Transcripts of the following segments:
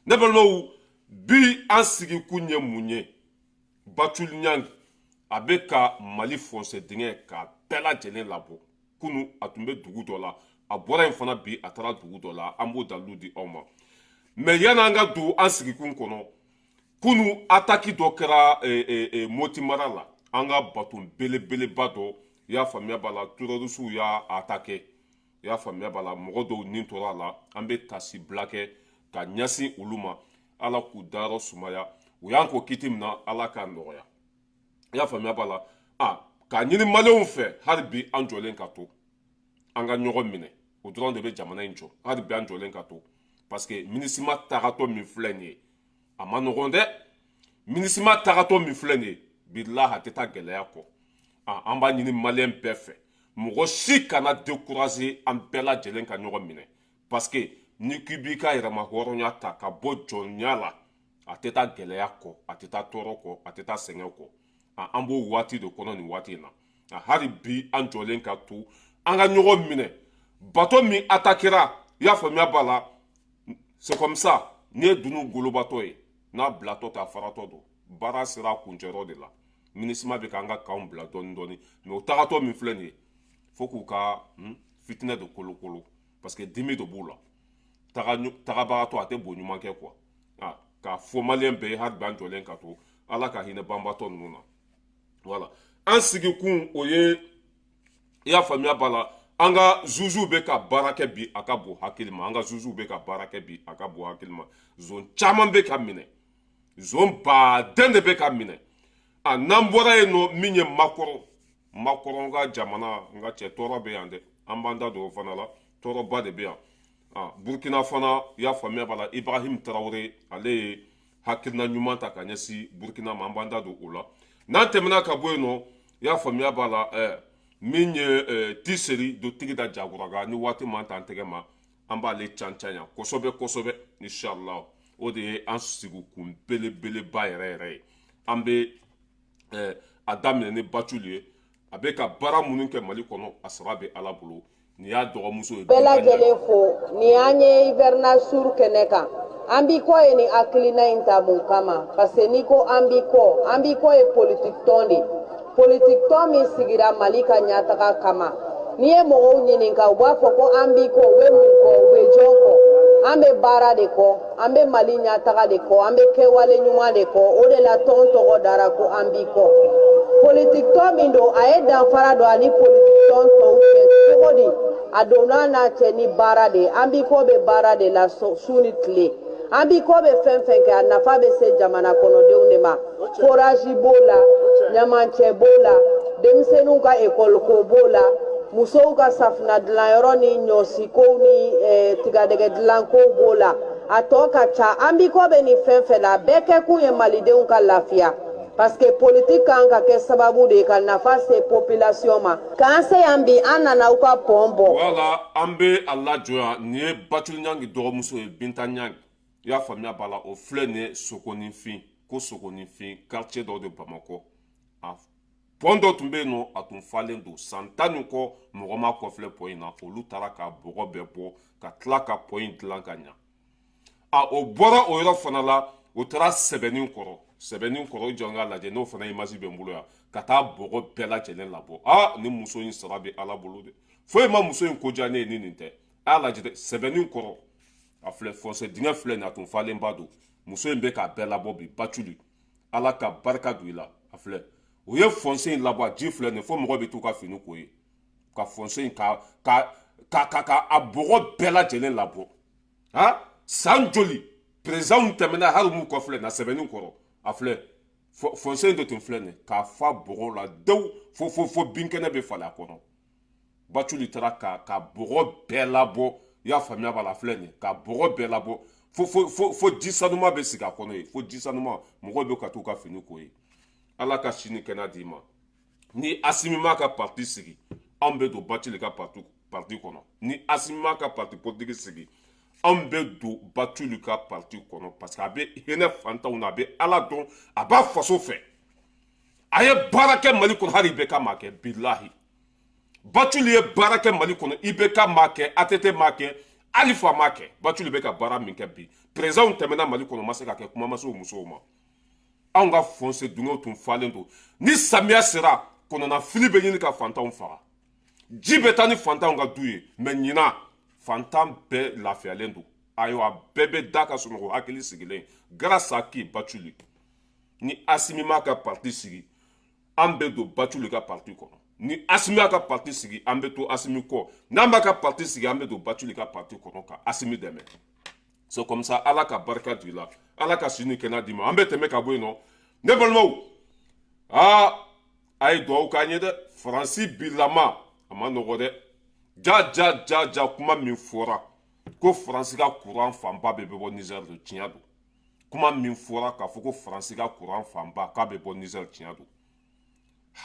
Ne balimaw, bi an sigikun ye mun ye? Batuli Ɲangi, a bɛ ka Mali fossé dingɛ k'a bɛɛ lajɛlen labɔ. Kunu a tun bɛ dugu dɔ la, a bɔra yen fana, bi a taara dugu dɔ la. An b'o dalilu di aw ma. Mais yan'an ka don an sigikun kɔnɔ, kunu attaque dɔ kɛra Moti mara la, an ka bateau belebeleba dɔ, i y'a faamuya b'a la, terroristew y'a attaqué, i y'a faamuya b'a la, mɔgɔ dɔw nin tora a la. An bɛ tasibila kɛ ka ɲɛsin olu ma, Ala k'u dayɔrɔ sumaya. U y'an ko kiti min na, Ala k'a nɔgɔya, i y'a faamuya b'a la. A k'a ɲini Maliyɛnw fɛ, hali bi an jɔlen ka to, an ka ɲɔgɔn minɛ, o dɔrɔn de bɛ jamana in jɔ. Hali bi an jɔlen ka to, parce que MINUSMA tagatɔ min filɛ nin ye, a ma nɔgɔn dɛ. MINUSMA tagatɔ min filɛ nin ye, bilahi, a tɛ taa gɛlɛya kɔ. An b'a ɲini Maliyɛn bɛɛ fɛ, mɔgɔ si kana décourager, an bɛɛ lajɛlen ka ɲɔgɔn minɛ, parce que ni k'i b'i ka yɛrɛma hɔrɔnya ta ka bɔ jɔnya la, a tɛ taa gɛlɛya kɔ, a tɛ taa tɔɔrɔ kɔ, a tɛ taa sɛgɛn kɔ. An b'o waati de kɔnɔ nin waati in na. Hali bi an jɔlen ka to, an ka ɲɔgɔn minɛ. Bateau min attaquera, i y'a faamuya b'a la, c'est comme ça. N'i ye dunu golobatɔ ye, n'a bilatɔ tɛ, a faratɔ don. Baara sera a kuncɛyɔrɔ de la. MINUSMA bɛ k'an ka kanw bila dɔɔni dɔɔni, mais o tagatɔ min filɛ nin ye, fo k'u ka fitinɛ de kolokolo, parce que dimi de b'u la. Tagabagatɔ a tɛ bo ɲuman kɛ quoi. K'a fɔ Maliyɛn bɛɛ ye, hali bi an jɔlen ka to, Ala ka hinɛ banbatɔ ninnu na. Voilà, an sigikun o ye, i y'a faamuya b'a la, an ka jugew bɛ ka baara kɛ bi, a ka bon hakili ma. An ka jugew bɛ ka baara kɛ bi, a ka bon hakili ma. Zon caman bɛ ka minɛ, zon baden de bɛ ka minɛ. A n'an bɔra yen nɔ, min ye Macron, Macron ka jamana, n ka cɛ, tɔɔrɔ bɛ yan dɛ. An b'an da don o fana la, tɔɔrɔba de bɛ yan. Burukina fana, i y'a faamuya b'a la, Ibrahim Tarawele, ale ye hakilina ɲuman ta ka ɲɛsin Burukina ma, an b'an da don o la. N'an tɛmɛna ka bɔ yen nɔ, i y'a faamuya b'a la, min ye Tiseri do Tigida Jaguraga, ni waati man t'an tɛgɛ ma, an b'ale can can yan kosɛbɛ kosɛbɛ, inshallah. O de ye an sigikun belebeleba yɛrɛ yɛrɛ ye. An bɛ a daminɛ ni Batuli ye. A bɛ ka baara minnu kɛ Mali kɔnɔ, a sara bɛ Ala bolo. Nin y'a dɔgɔmuso ye. Bɛɛ lajɛlen fo. Nin y'an ye hivernage sur kɛnɛ kan. An b'i kɔ ye nin hakilina in ta mun kama? Parce que n'i ko an b'i kɔ, an b'i kɔ ye politique tɔn de, politique tɔn min sigira Mali ka ɲɛtaga kama. N'i ye mɔgɔw ɲininka, u b'a fɔ ko an b'i kɔ, u bɛ mun kɔ, u bɛ jɔn kɔ? An bɛ baara de kɔ, an bɛ Mali ɲɛtaga de kɔ, an bɛ kɛwale ɲuman de kɔ. O de la tɔn tɔgɔ dara ko an b'i kɔ. Politique tɔn min don, a ye danfara don ani politique tɔn tɔw cɛ cogo di? A donna n'a cɛ ni baara de ye. An b'i kɔ bɛ baara de la su ni tile. An b'i kɔ bɛ fɛn fɛn kɛ, a nafa bɛ se jamana kɔnɔdenw de ma. Forage b'o la, ɲamancɛ b'o la, denmisɛnninw ka ekɔli ko b'o la, musow ka safunɛ dilanyɔrɔ ni ɲɔsikow ni tigadɛgɛ dilankow b'o la, a tɔ ka ca. An b'i kɔ bɛ nin fɛn fɛn la, a bɛɛ kɛkun ye malidenw ka lafiya, parce que politique kan ka kɛ sababu de ye ka nafa se population ma. K'an se yan bi, an nana aw ka pont bɔ. Wala, an bɛ a lajɔ yan. Nin ye Batuli Ɲangi dɔgɔmuso ye, Binta Ɲangi, i y'a faamuya b'a la. O filɛ nin ye Sokoninfin, ko Sokoninfin quartier dɔ de Bamakɔ. A pont dɔ tun bɛ yen nɔ, a tun falen don san 10 ni kɔ, mɔgɔ ma kɔfilɛ pont in na. Olu taara ka bɔgɔ bɛɛ bɔ ka tila ka pont in dilan ka ɲa. A o bɔra o yɔrɔ fana la, o taara sɛbɛnni kɔrɔ, sɛbɛnni kɔrɔ jɔ, n k'a lajɛ, n'o fana image bɛ n bolo yan, ka taa bɔgɔ bɛɛ lajɛlen labɔ. Aa, ni muso in sara bɛ Ala bolo dɛ. Foyi ma muso in ko diya ne ye ni nin tɛ. A y'a lajɛ dɛ, sɛbɛnni kɔrɔ, a filɛ, fossé dingɛ filɛ nin, a tun falenba don. Muso in bɛ k'a bɛɛ labɔ bi. Batuli, Ala ka barika don i la. A filɛ, o ye fossé in labɔ, a ji filɛ nin, fo mɔgɔ bɛ t'u ka fini ko ye, ka fossé in ka a bɔgɔ bɛɛ lajɛlen labɔ. Ha, san joli présidentw tɛmɛna, hali m'u kɔfilɛ na sɛbɛnni kɔrɔ. A filɛ, fossé in de tun filɛ nin, k'a fa bɔgɔ la dewu, fo fo fo binkɛnɛ bɛ falen a kɔnɔ. Batuli taara ka bɔgɔ bɛɛ labɔ, i y'a faamuya b'a la. Filɛ nin, ka bɔgɔ bɛɛ labɔ fo fo fo fo ji sanuma bɛ sigi a kɔnɔ yen, fo ji sanuma, mɔgɔw bɛ ka t'u ka fini ko ye. Ala ka sini kɛnɛ d'i ma. Ni Asimi m'a ka parti sigi, anw bɛ don Batuli ka parti kɔnɔ. Ni Asimi m'a ka parti politique sigi, anw bɛ don Batuli ka parti kɔnɔ, parce que a bɛ hinɛ fantanw na, a bɛ Ala dɔn, a b'a faso fɛ, a ye baara kɛ Mali kɔnɔ, hali IBK m'a kɛ. Bilahi, Batuli ye baara kɛ Mali kɔnɔ, IBK m'a kɛ, ATT m'a kɛ, Alifa m'a kɛ. Batuli bɛ ka baara min kɛ bi, Présidentw tɛmɛna Mali kɔnɔ, ma se ka kɛ, kuma ma se o musow ma. Anw ka fossé dingɛw tun falen don. Ni samiya sera, kɔnɔna fili bɛ ɲini ka fantanw faga, ji bɛ taa ni fantanw ka du ye. Mais ɲinan, fantan bɛɛ lafiyalen don. Ayiwa, bɛɛ bɛ da ka sunɔgɔ hakili sigilen, grâce à qui? Batuli. Ni Asimi m'a ka parti sigi, an bɛ don Batuli ka parti kɔnɔ. Ni Asimi y'a ka parti sigi, an bɛ to Asimi kɔ. N'an b'a ka parti sigi, an bɛ don Batuli ka parti kɔnɔ ka Asimi dɛmɛ. C'est comme ça. Ala ka barika don i la, Ala ka si ni kɛnɛya d'i ma. An bɛ tɛmɛ ka bɔ yen nɔ. Ne balimaw, aa, a ye dugawu k'an ye dɛ. Faransi bilama, a ma nɔgɔ dɛ. Ja ja ja ja, kuma min fɔra ko Faransi ka kuran fanba bɛɛ bɛ bɔ Nizɛri de, tiɲɛ don. Kuma min fɔra k'a fɔ ko Faransi ka kuran fanba k'a bɛ bɔ Nizɛri, tiɲɛ don.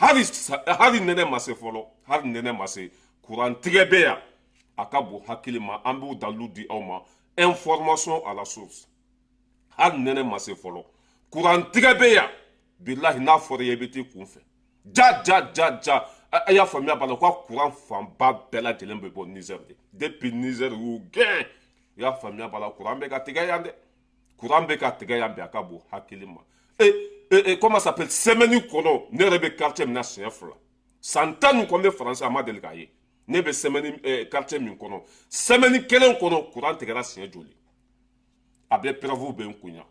Hali hali nɛnɛ ma se fɔlɔ, hali nɛnɛ ma se, kurantigɛ bɛ yan, a ka bon hakili ma. An b'o dalilu di aw ma, information à la source. Hali nɛnɛ ma se fɔlɔ, kurantigɛ bɛ yan. Bilahi, n'a fɔra i ye, i bɛ t'i kun fɛ. Ja ja ja ja, a y'a faamuya b'a la ko kuran fanba bɛɛ lajɛlen bɛ bɔ Nizɛri de. Depuis Nizɛri y'u gɛn, i y'a faamuya b'a la, kuran bɛ ka tigɛ yan dɛ, kuran bɛ ka tigɛ yan bi, a ka bon hakili ma. E e e, comment ça s'appelle, semaine kɔnɔ, ne yɛrɛ bɛ quartier min na, siɲɛ 2, san 10 nin kɔnɔ, bɛ Faransi, a ma deli k'a ye. Ne bɛ semaine quartier min kɔnɔ, semaine kelen kɔnɔ, kuran tigɛra siɲɛ joli? A bɛ preuve bɛ n kun yan.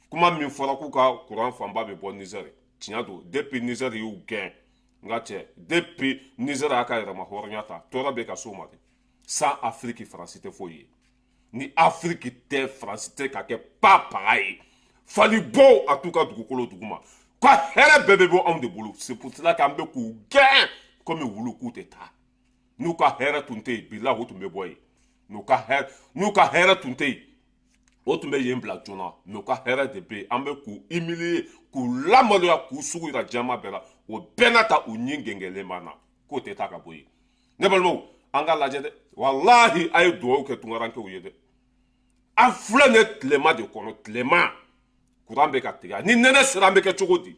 Kuma min fɔra k'u ka kuran fanba bɛ bɔ Nizɛri, tiɲɛ don. Depuis Nizɛri y'u gɛn, n ka cɛ, depuis Nizɛri y'a ka yɛrɛma hɔrɔnya ta, tɔɔrɔ bɛ ka s'o ma dɛ. Sans Afrique, Faransi tɛ foyi ye. Ni Afiriki tɛ, Faransi tɛ ka kɛ pa paga ye. Fali bɔ a t'u ka dugukolo duguma ka hɛrɛ bɛɛ bɛ bɔ anw de bolo. C'est pour cela k'an bɛ k'u gɛn komi wulu, k'u tɛ taa. N'u ka hɛrɛ tun tɛ yen, bilahi, o tun bɛ bɔ yen. N'u ka hɛrɛ tun tɛ yen, o tun bɛ yen bila joona. Mais u ka hɛrɛ de bɛ yen. An bɛ k'u humilier, k'u lamaloya, k'u sugu yira jama bɛɛ la. O bɛɛ n'a ta, u ɲin gɛngɛlen b'an na k'o tɛ taa ka bɔ yen. Ne balimaw, an ka lajɛ dɛ. Walahi, a ye dugawu kɛ tunkarankew ye dɛ. An filɛ nin ye tilema de kɔnɔ, tilema kuran bɛ ka tigɛ. Ni nɛnɛ sera, an bɛ kɛ cogo di?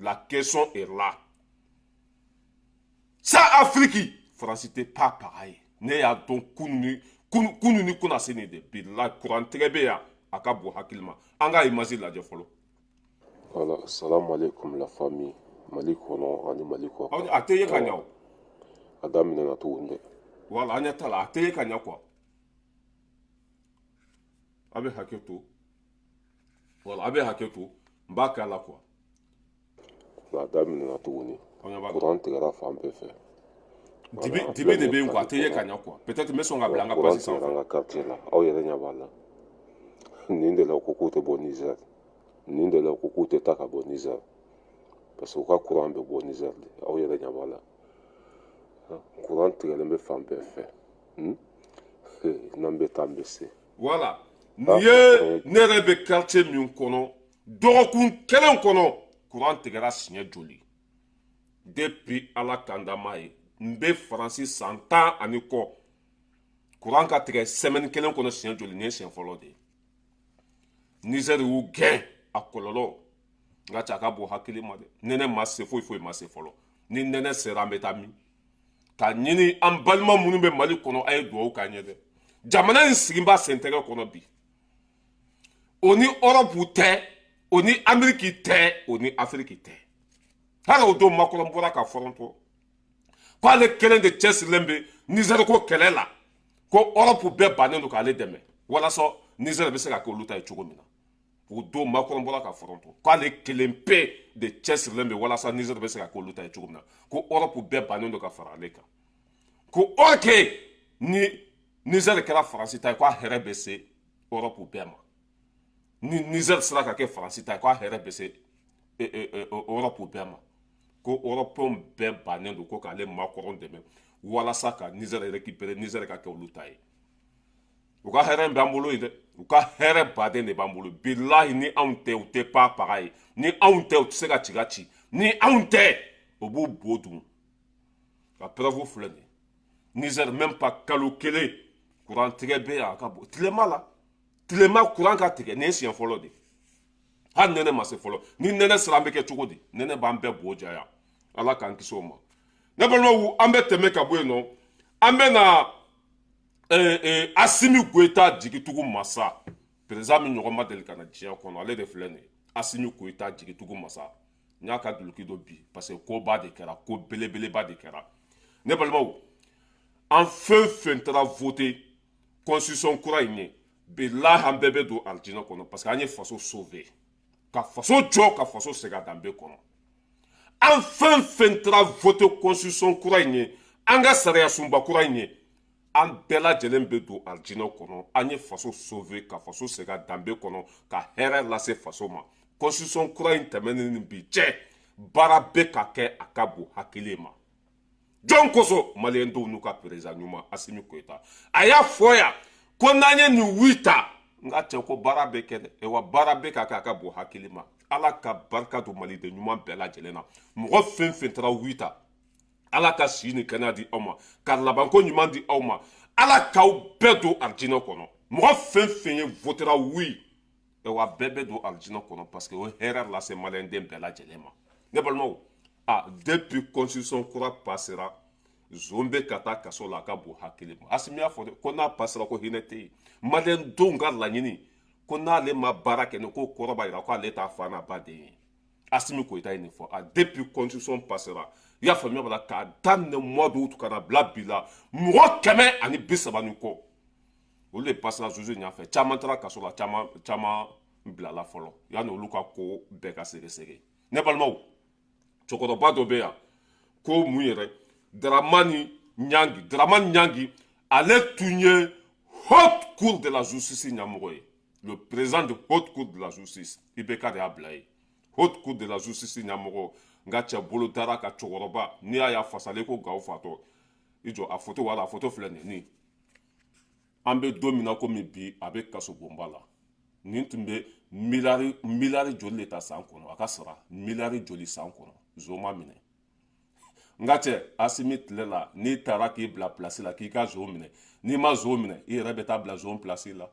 La question est là. Sans Afrique, Faransi tɛ pa paga ye. Ne y'a dɔn kunu ni kunnasini de. Bilahi, kurantigɛ bɛ yan, a ka bon hakili ma. An ka image lajɛ fɔlɔ. Voilà, salam alaikum la famille. Mali kɔnɔ ani Mali kɔ. A tɛ ye ka ɲa o. A daminɛna tuguni dɛ. Voilà, an ɲɛ t'a la, a tɛ ye ka ɲa quoi. A bɛ hakɛ to. Voilà, a bɛ hakɛ to, n b'a k'a la quoi. A daminɛna tuguni. An ɲɛ b'a la. Kuran tigɛra fan bɛɛ fɛ. Dibi dibi de bɛ yen quoi, a tɛ ye ka ɲa quoi. Peut-être n bɛ sɔn ka bila an ka Kuran page tigɛra sanfɛ. an ka quartier la. Aw yɛrɛ ɲɛ b'a la. Nin de la u ko k'u tɛ bɔ Niger. Nin de la u ko k'u tɛ taa ka bɔ Niger. Parce que u ka kuran bɛ bɔ Niger de. Aw yɛrɛ ɲɛ b'a la. Kuran tigɛlen bɛ fan bɛɛ fɛ. N'an bɛ taa, an bɛ se. Voilà, nin ye ne yɛrɛ bɛ quartier min kɔnɔ, dɔgɔkun kelen kɔnɔ, kuran tigɛra siɲɛ joli? Depuis Ala kandama ye, n bɛ Faransi san 10 ani kɔ, kuran ka tigɛ semaine kelen kɔnɔ siɲɛ joli? Nin ye siɲɛ fɔlɔ de ye. Nizɛri y'u gɛn, a kɔlɔlɔ, n ka cɛ, a ka bon hakili ma dɛ. Nɛnɛ ma se, foyi foyi ma se fɔlɔ. Ni nɛnɛ sera, an bɛ taa min? K'a ɲini an balima minnu bɛ Mali kɔnɔ, a ye dugawu k'an ye dɛ. Jamana in sigi b'a sentɛgɛ kɔnɔ bi. O ni Ɔrɔpu tɛ, o ni Ameriki tɛ, o ni Afiriki tɛ. Hali o don, Macron bɔra ka fɔrɔntɔ k'ale kelen de cɛsirilen bɛ Nizɛri ko kɛlɛ la, ko Ɔrɔpu bɛɛ bannen don k'ale dɛmɛ walasa Nizɛri bɛ se ka kɛ olu ta ye cogo min na. O don, Macron bɔra ka fɔrɔntɔ k'ale kelen pe de cɛsirilen bɛ walasa Nizɛri bɛ se ka kɛ olu ta ye cogo min na, ko Ɔrɔpu bɛɛ bannen don ka fara ale kan, ko or que ni Nizɛri kɛra Faransi ta ye, k'a hɛrɛ bɛ se Ɔrɔpu bɛɛ ma. Ni Nizɛri sera ka kɛ Faransi ta ye, k'a hɛrɛ bɛ se Ɔrɔpu bɛɛ ma, ko Ɔrɔpɛnw bɛɛ bannen don ko k'ale Macron dɛmɛ walasa ka Nizɛri récupérer, Nizɛri ka kɛ olu ta ye. U ka hɛrɛ b'an bolo yen dɛ, u ka hɛrɛ baden de b'an bolo. Bilahi, ni anw tɛ, u tɛ pa paga ye. Ni anw tɛ, u tɛ se ka ci ka ci. Ni anw tɛ, u b'u bo dun. Ka preuve filɛ nin ye. Niger, même pas kalo kelen, kuran tigɛ bɛ yan. A ka bon tilema la, tilema kuran ka tigɛ, nin ye siɲɛ fɔlɔ de ye. Hali nɛnɛ ma se fɔlɔ. Ni nɛnɛ sera, an bɛ kɛ cogo di? Nɛnɛ b'an bɛɛ bo ja yan. Ala k'an kisi o ma. Ne balimaw, an bɛ tɛmɛ ka bɔ yen nɔ, an bɛ na Asimi Goyita jigitugu masa. Président min ɲɔgɔn ma deli ka na diɲɛ kɔnɔ, ale de filɛ nin ye, Asimi Goyita, jigitugu masa. N y'a ka duloki don bi parce que koba de kɛra, ko belebeleba de kɛra. Ne balimaw, an fɛn fɛn taara voter constitution kura in ye, bilahi, an bɛɛ bɛ don alijinɛ kɔnɔ, parce que an ye faso sauver, ka faso jɔ, ka faso segin a danbe kɔnɔ. An fɛn fɛn taara voter constitution kura in ye, an ka sariya sunba kura in ye, an bɛɛ lajɛlen bɛ don alijinɛ kɔnɔ. An ye faso sauver, ka faso segin a danbe kɔnɔ, ka hɛrɛ lase faso ma. Constitution kura in tɛmɛnen ni bi cɛ, baara bɛ ka kɛ, a ka bon hakili ma. Jɔn kosɔn? Maliyɛndenw n'u ka président ɲuman Asimi Goyita. A y'a fɔ yan ko n'an ye nin oui ta, n ka cɛ, ko baara bɛ kɛ dɛ. Wa baara bɛ ka kɛ, a ka bon hakili ma. Ala ka barika don maliden ɲuman bɛɛ lajɛlen na. Mɔgɔ fɛn fɛn taara oui ta, Ala ka si ni kɛnɛya di aw ma, ka labanko ɲuman di aw ma. Ala k'aw bɛɛ don alijinɛ kɔnɔ. Mɔgɔ fɛn fɛn ye votera oui, wa bɛɛ bɛ don alijinɛ kɔnɔ, parce que o ye hɛrɛ lase maliyɛnden bɛɛ lajɛlen ma. Ne balimaw, a depuis constitution kura passera, zon bɛ ka taa kaso la, a ka bon hakili ma. Asimi y'a fɔ dɛ, ko n'a passera, ko hinɛ tɛ yen. Maliyɛndenw ka laɲini ko n'ale ma baara kɛ ni ko kɔrɔ b'a jira ko ale t'a fa n'a ba den ye. Asimi Goyita ye nin fɔ. A depuis constitution passera, i y'a faamuya b'a la, k'a daminɛ mois d'août ka na bila bi la, mɔgɔ 130 ni kɔ, olu de passera juge ɲɛfɛ. Caman taara kaso la, caman caman bilala fɔlɔ yanni olu ka ko bɛɛ ka sɛgɛsɛgɛ. Ne balimaw, cɛkɔrɔba dɔ bɛ yan ko mun yɛrɛ, Daramani Ɲangi. Daramani Ɲangi, ale tun ye Haute Cour de la Justice ɲɛmɔgɔ ye, le président de Haute Cour de la Justice. IBK de y'a bila yen, Haute Cour de la Justice ɲɛmɔgɔ. N ka cɛ, bolo dara ka cɛkɔrɔba, n'i y'a y'a fasalen ko Gawo fatɔ, i jɔ a photo wala a photo filɛ nin ye. An bɛ don min na komi bi, a bɛ kasobonba la. Nin tun bɛ miliyari miliyari joli de ta san kɔnɔ? A ka sara miliyari joli san kɔnɔ? Zon ma minɛ. N ka cɛ, Asimi tile la, n'i taara k'i bila place la k'i ka zon minɛ, n'i ma zon minɛ, i yɛrɛ bɛ taa bila zon place la.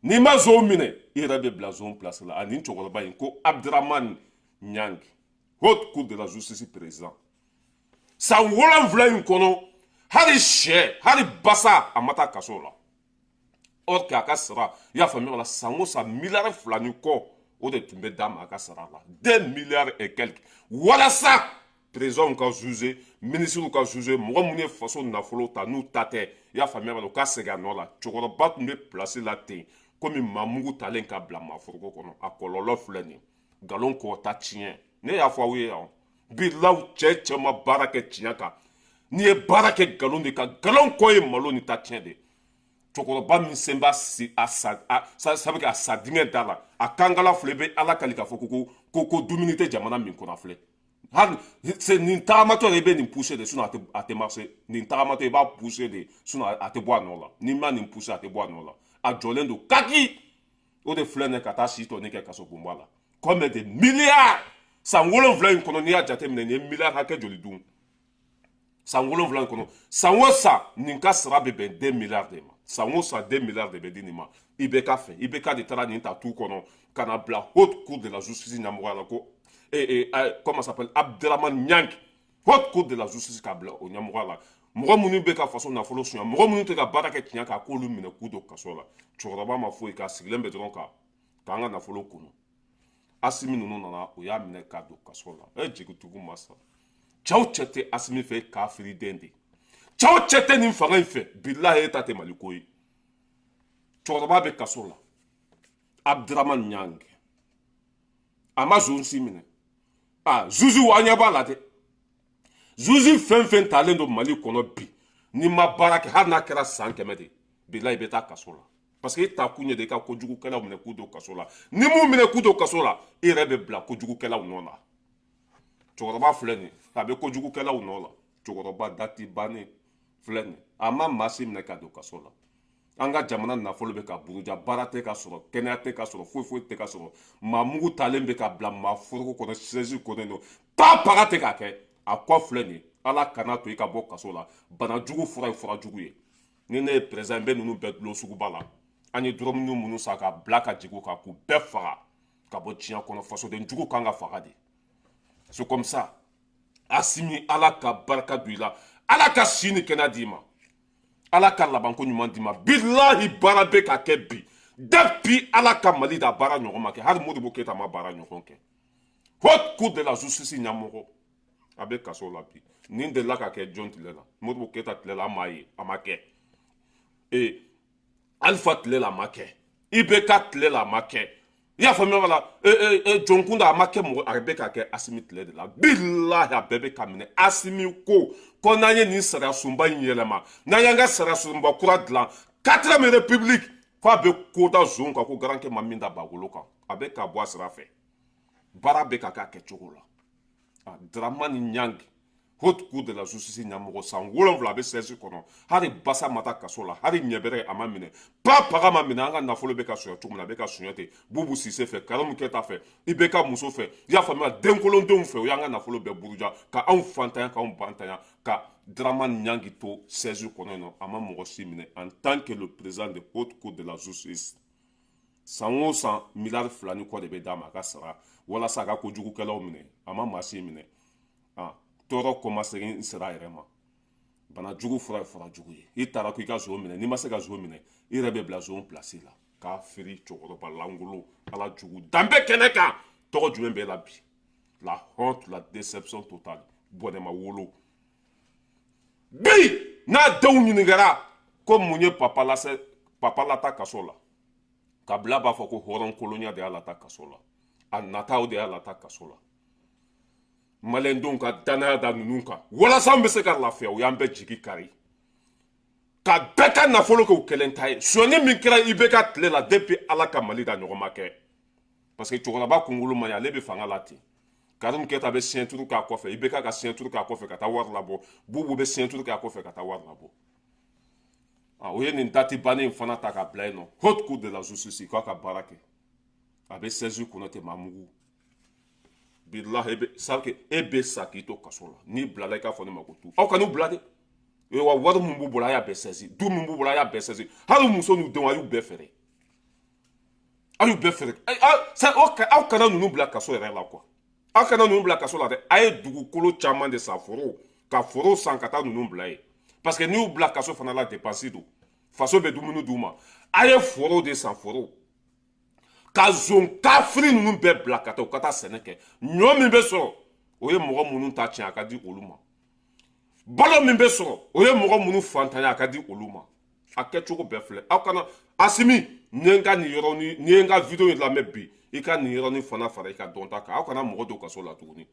N'i ma zon minɛ, i yɛrɛ bɛ bila zon place la. Ani cɛkɔrɔba in ko Abdramane Niang, Haute Cour de la Justice président, san 7 in kɔnɔ, hali sɛ, hali basa, a ma taa kaso la. Or que a ka sara, i y'a faamuya la, san o san miliyari 2 ni kɔ, o de tun bɛ d'a ma a ka sara la, 2 milliards et quelques, walasa président ka juger, ministre ka juger, mɔgɔ minnu ye faso nafolo ta n'u ta tɛ, i y'a faamuya la, u ka segin a nɔ la. Cɛkɔrɔba tun bɛ place la ten komi maa mugu talen ka bila maa foroko kɔnɔ. A kɔlɔlɔ filɛ nin ye, nkalon kɔ ta tiɲɛ. Ne y'a fɔ aw ye yan, bilaw, cɛ cɛ ma baara kɛ tiɲɛ kan, n'i ye baara kɛ nkalon de kan, nkalon kɔ ye malo ni ta tiɲɛ de. Cɛkɔrɔba min sen b'a si a sa a sa bɛ a sa dingɛ da la, a kankala filɛ, i bɛ Ala kali k'a fɔ ko dumuni tɛ jamana min kɔnɔ. A filɛ hali nin tagamatɔ i bɛ nin pousser de, sinon a tɛ marcher. Nin tagamatɔ, i b'a pousser de, sinon a tɛ bɔ a nɔ la. N'i ma nin pousser, a tɛ bɔ a nɔ la. A jɔlen don kaki, o de filɛ nin ye ka taa si tɔ ni kɛ kaso bonba la. Combien de milliards san 7 in kɔnɔ? N'i y'a jateminɛ, nin ye miliyari hakɛ joli dun san 7 in kɔnɔ? San o san, nin ka sara bɛ bɛn 2 milliards de ma. San o san, 2 milliards de bɛ di nin ma IBK fɛ. IBK de taara nin ta tu kɔnɔ ka na bila Haute Cour de la Justice ɲɛmɔgɔya la, ko comment s'appelle, Abdramane Niang, Haute Cour de la Justice, k'a bila o ɲɛmɔgɔya la. Mɔgɔ minnu bɛ ka faso nafolo suɲɛ, mɔgɔ minnu tɛ ka baara kɛ tiɲɛ kan, k'olu minɛ k'u don kaso la. Cɛkɔrɔba ma foyi k'a sigilen bɛ dɔrɔn ka k'an ka nafolo kunu. Asimi ninnu nana, u y'a minɛ k'a don kaso la. E jigitugu ma sa, cɛw cɛ tɛ Asimi fɛ, kafiri den de. Cɛw cɛ tɛ nin fanga in fɛ, bilahi, e ta tɛ Mali ko ye. Cɛkɔrɔba bɛ kaso la, Abdramane Niang, a ma zon si minɛ. A zuzu, an ɲɛ b'a la dɛ. Zuzu fɛn fɛn talen don Mali kɔnɔ bi, n'i ma baara kɛ, hali n'a kɛra san 100 de, bilahi, i bɛ taa kaso la, parce que e ta kun ye de i ka kojugukɛlaw minɛ k'u don kaso la. Ni mun minɛ k'u don kaso la, e yɛrɛ bɛ bila kojugukɛlaw nɔ la. Cɛkɔrɔba filɛ nin, a bɛ kojugukɛlaw nɔ la. Cɛkɔrɔba dati bannen filɛ nin, a ma maa si minɛ ka don kaso la. An ka jamana nafolo bɛ ka buruja, baara tɛ ka sɔrɔ, kɛnɛya tɛ ka sɔrɔ, foyi foyi tɛ ka sɔrɔ. Maa mugu talen bɛ ka bila maa foroko kɔnɔ, siège kɔnɔ yen, pa paga tɛ ka kɛ. A kɔ filɛ nin ye, Ala kana to i ka bɔ kaso la. Bana jugu fura ye fura jugu ye. Ni ne ye président, n bɛ ninnu bɛɛ dulon suguba la. An ye dɔrɔmuni minnu san ka bila ka jigin o kan, k'u bɛɛ faga ka bɔ diɲɛ kɔnɔ. Fasoden jugu kan ka faga de, c'est comme ça. Asimi, Ala ka barika don i la, Ala ka si ni kɛnɛya d'i ma, Ala ka labanko ɲuman d'i ma. Bilahi, baara bɛ ka kɛ bi. Depuis Ala ka Mali da, baara ɲɔgɔn ma kɛ. Hali Modibo Keyita ma baara ɲɔgɔn kɛ. Haute Cour de la Justice ɲɛmɔgɔ, a bɛ kaso la bi. Nin delila ka kɛ jɔn tile la? Modibo Keyita tile la, an m'a ye, a ma kɛ. Ee, Alifa tile la, a ma kɛ. IBK tile la, a ma kɛ. I y'a faamuya? Wala jɔnkunda, a ma kɛ mɔgɔ. A bɛ ka kɛ Asimi tile de la. Bilahi, a bɛɛ bɛ ka minɛ. Asimi ko ko n'an ye nin sariya sunba in yɛlɛma, n'an y'an ka sariya sunba kura dilan, quatrième république, ko a bɛ ko da zon kan, ko garankɛ ma min da bagolo kan, a bɛ ka bɔ a sira fɛ. Baara bɛ ka kɛ a kɛcogo la. Dramane Niang, Haute Cour de la Justice ɲɛmɔgɔ, san 7 a bɛ siège kɔnɔ, hali basa ma taa kaso la, hali ɲɛbɛrɛ a ma minɛ, pa paga ma minɛ. An ka nafolo bɛ ka suɲɛ cogo min na, a bɛ ka suɲɛ ten. Bubu Sise fɛ, Karimu Keyita fɛ, IBK muso fɛ, i y'a faamuya, denkolondenw fɛ, o y'an ka nafolo bɛɛ buruja, ka anw fantanya, k'anw bantanya, ka Dramane Niang to siège kɔnɔ yen nɔ. A ma mɔgɔ si minɛ en tant que le président de Haute Cour de la Justice. San o san, miliyari 2 ni kɔ de bɛ d'a ma a ka sara walasa a ka kojugukɛlaw minɛ. A ma maa si minɛ. Tɔɔrɔ kɔmasegin sera a yɛrɛ ma. Bana jugu fura ye fura jugu ye. I taara ko i ka zon minɛ, n'i ma se ka zon minɛ, i yɛrɛ bɛ bila zon place la k'a feere. Cɛkɔrɔba langolo, Ala jugu danbe kɛnɛ kan, tɔgɔ jumɛn b'e la bi? La honte, la déception totale. Bɔnɛma wolo bi, n'a denw ɲininkara ko mun ye papa lase, papa lata kaso la, kabila b'a fɔ ko hɔrɔn kolonya de y'a lata kaso la, a nataw de y'a lata kaso la. Maliyɛndenw ka danaya da ninnu kan walasa an bɛ se ka lafiya, o y'an bɛɛ jigi kari, ka bɛɛ ka nafolo kɛ u kelen ta ye. Sonyani min kɛra IBK tile la, depuis Ala ka Mali da, ɲɔgɔn ma kɛ, parce que cɛkɔrɔba kunkolo man ɲi, ale bɛ fanga la ten. Karimu Keyita bɛ signature k'a kɔfɛ, IBK ka signature k'a kɔfɛ ka taa wari labɔ, Bubu bɛ signature k'a kɔfɛ ka taa wari labɔ. O ye nin date bannen in fana ta k'a bila yen nɔ. Haute Cour de la Justice, k'a ka baara kɛ, a bɛ siège kɔnɔ ten. Maamugu, bilahi, e bɛ sabu e bɛ sa k'i to kaso la. N'i bilala, i k'a fɔ ne ma ko tu. Aw kan'u bila dɛ. Wa wari min b'u bolo, a y'a bɛɛ saisi. Du min b'u bolo, a y'a bɛɛ saisi. Hali muso n'u denw, a y'u bɛɛ feere, a y'u bɛɛ feere. Aw kana ninnu bila kaso yɛrɛ la quoi. Aw kana ninnu bila kaso la dɛ. A ye dugukolo caman de san, foro, ka foro san ka taa ninnu bila yen, parce que n'i y'u bila kaso fana la, dépense don, faso bɛ dumuni d'u ma. A ye foro de san, foro, ka zon kafiri ninnu bɛɛ bila ka taa, u ka taa sɛnɛ kɛ. Ɲɔ min bɛ sɔrɔ, o ye mɔgɔ minnu ta tiɲɛ, a ka di olu ma. Balo min bɛ sɔrɔ, o ye mɔgɔ minnu fantanya, a ka di olu ma. A kɛcogo bɛɛ filɛ. Aw kana Asimi, ni ye n ka nin yɔrɔnin, ni ye n ka vidéo in lamɛn bi, i ka nin yɔrɔnin fana fara i ka dɔnta kan. Aw kana mɔgɔ don kaso la tuguni.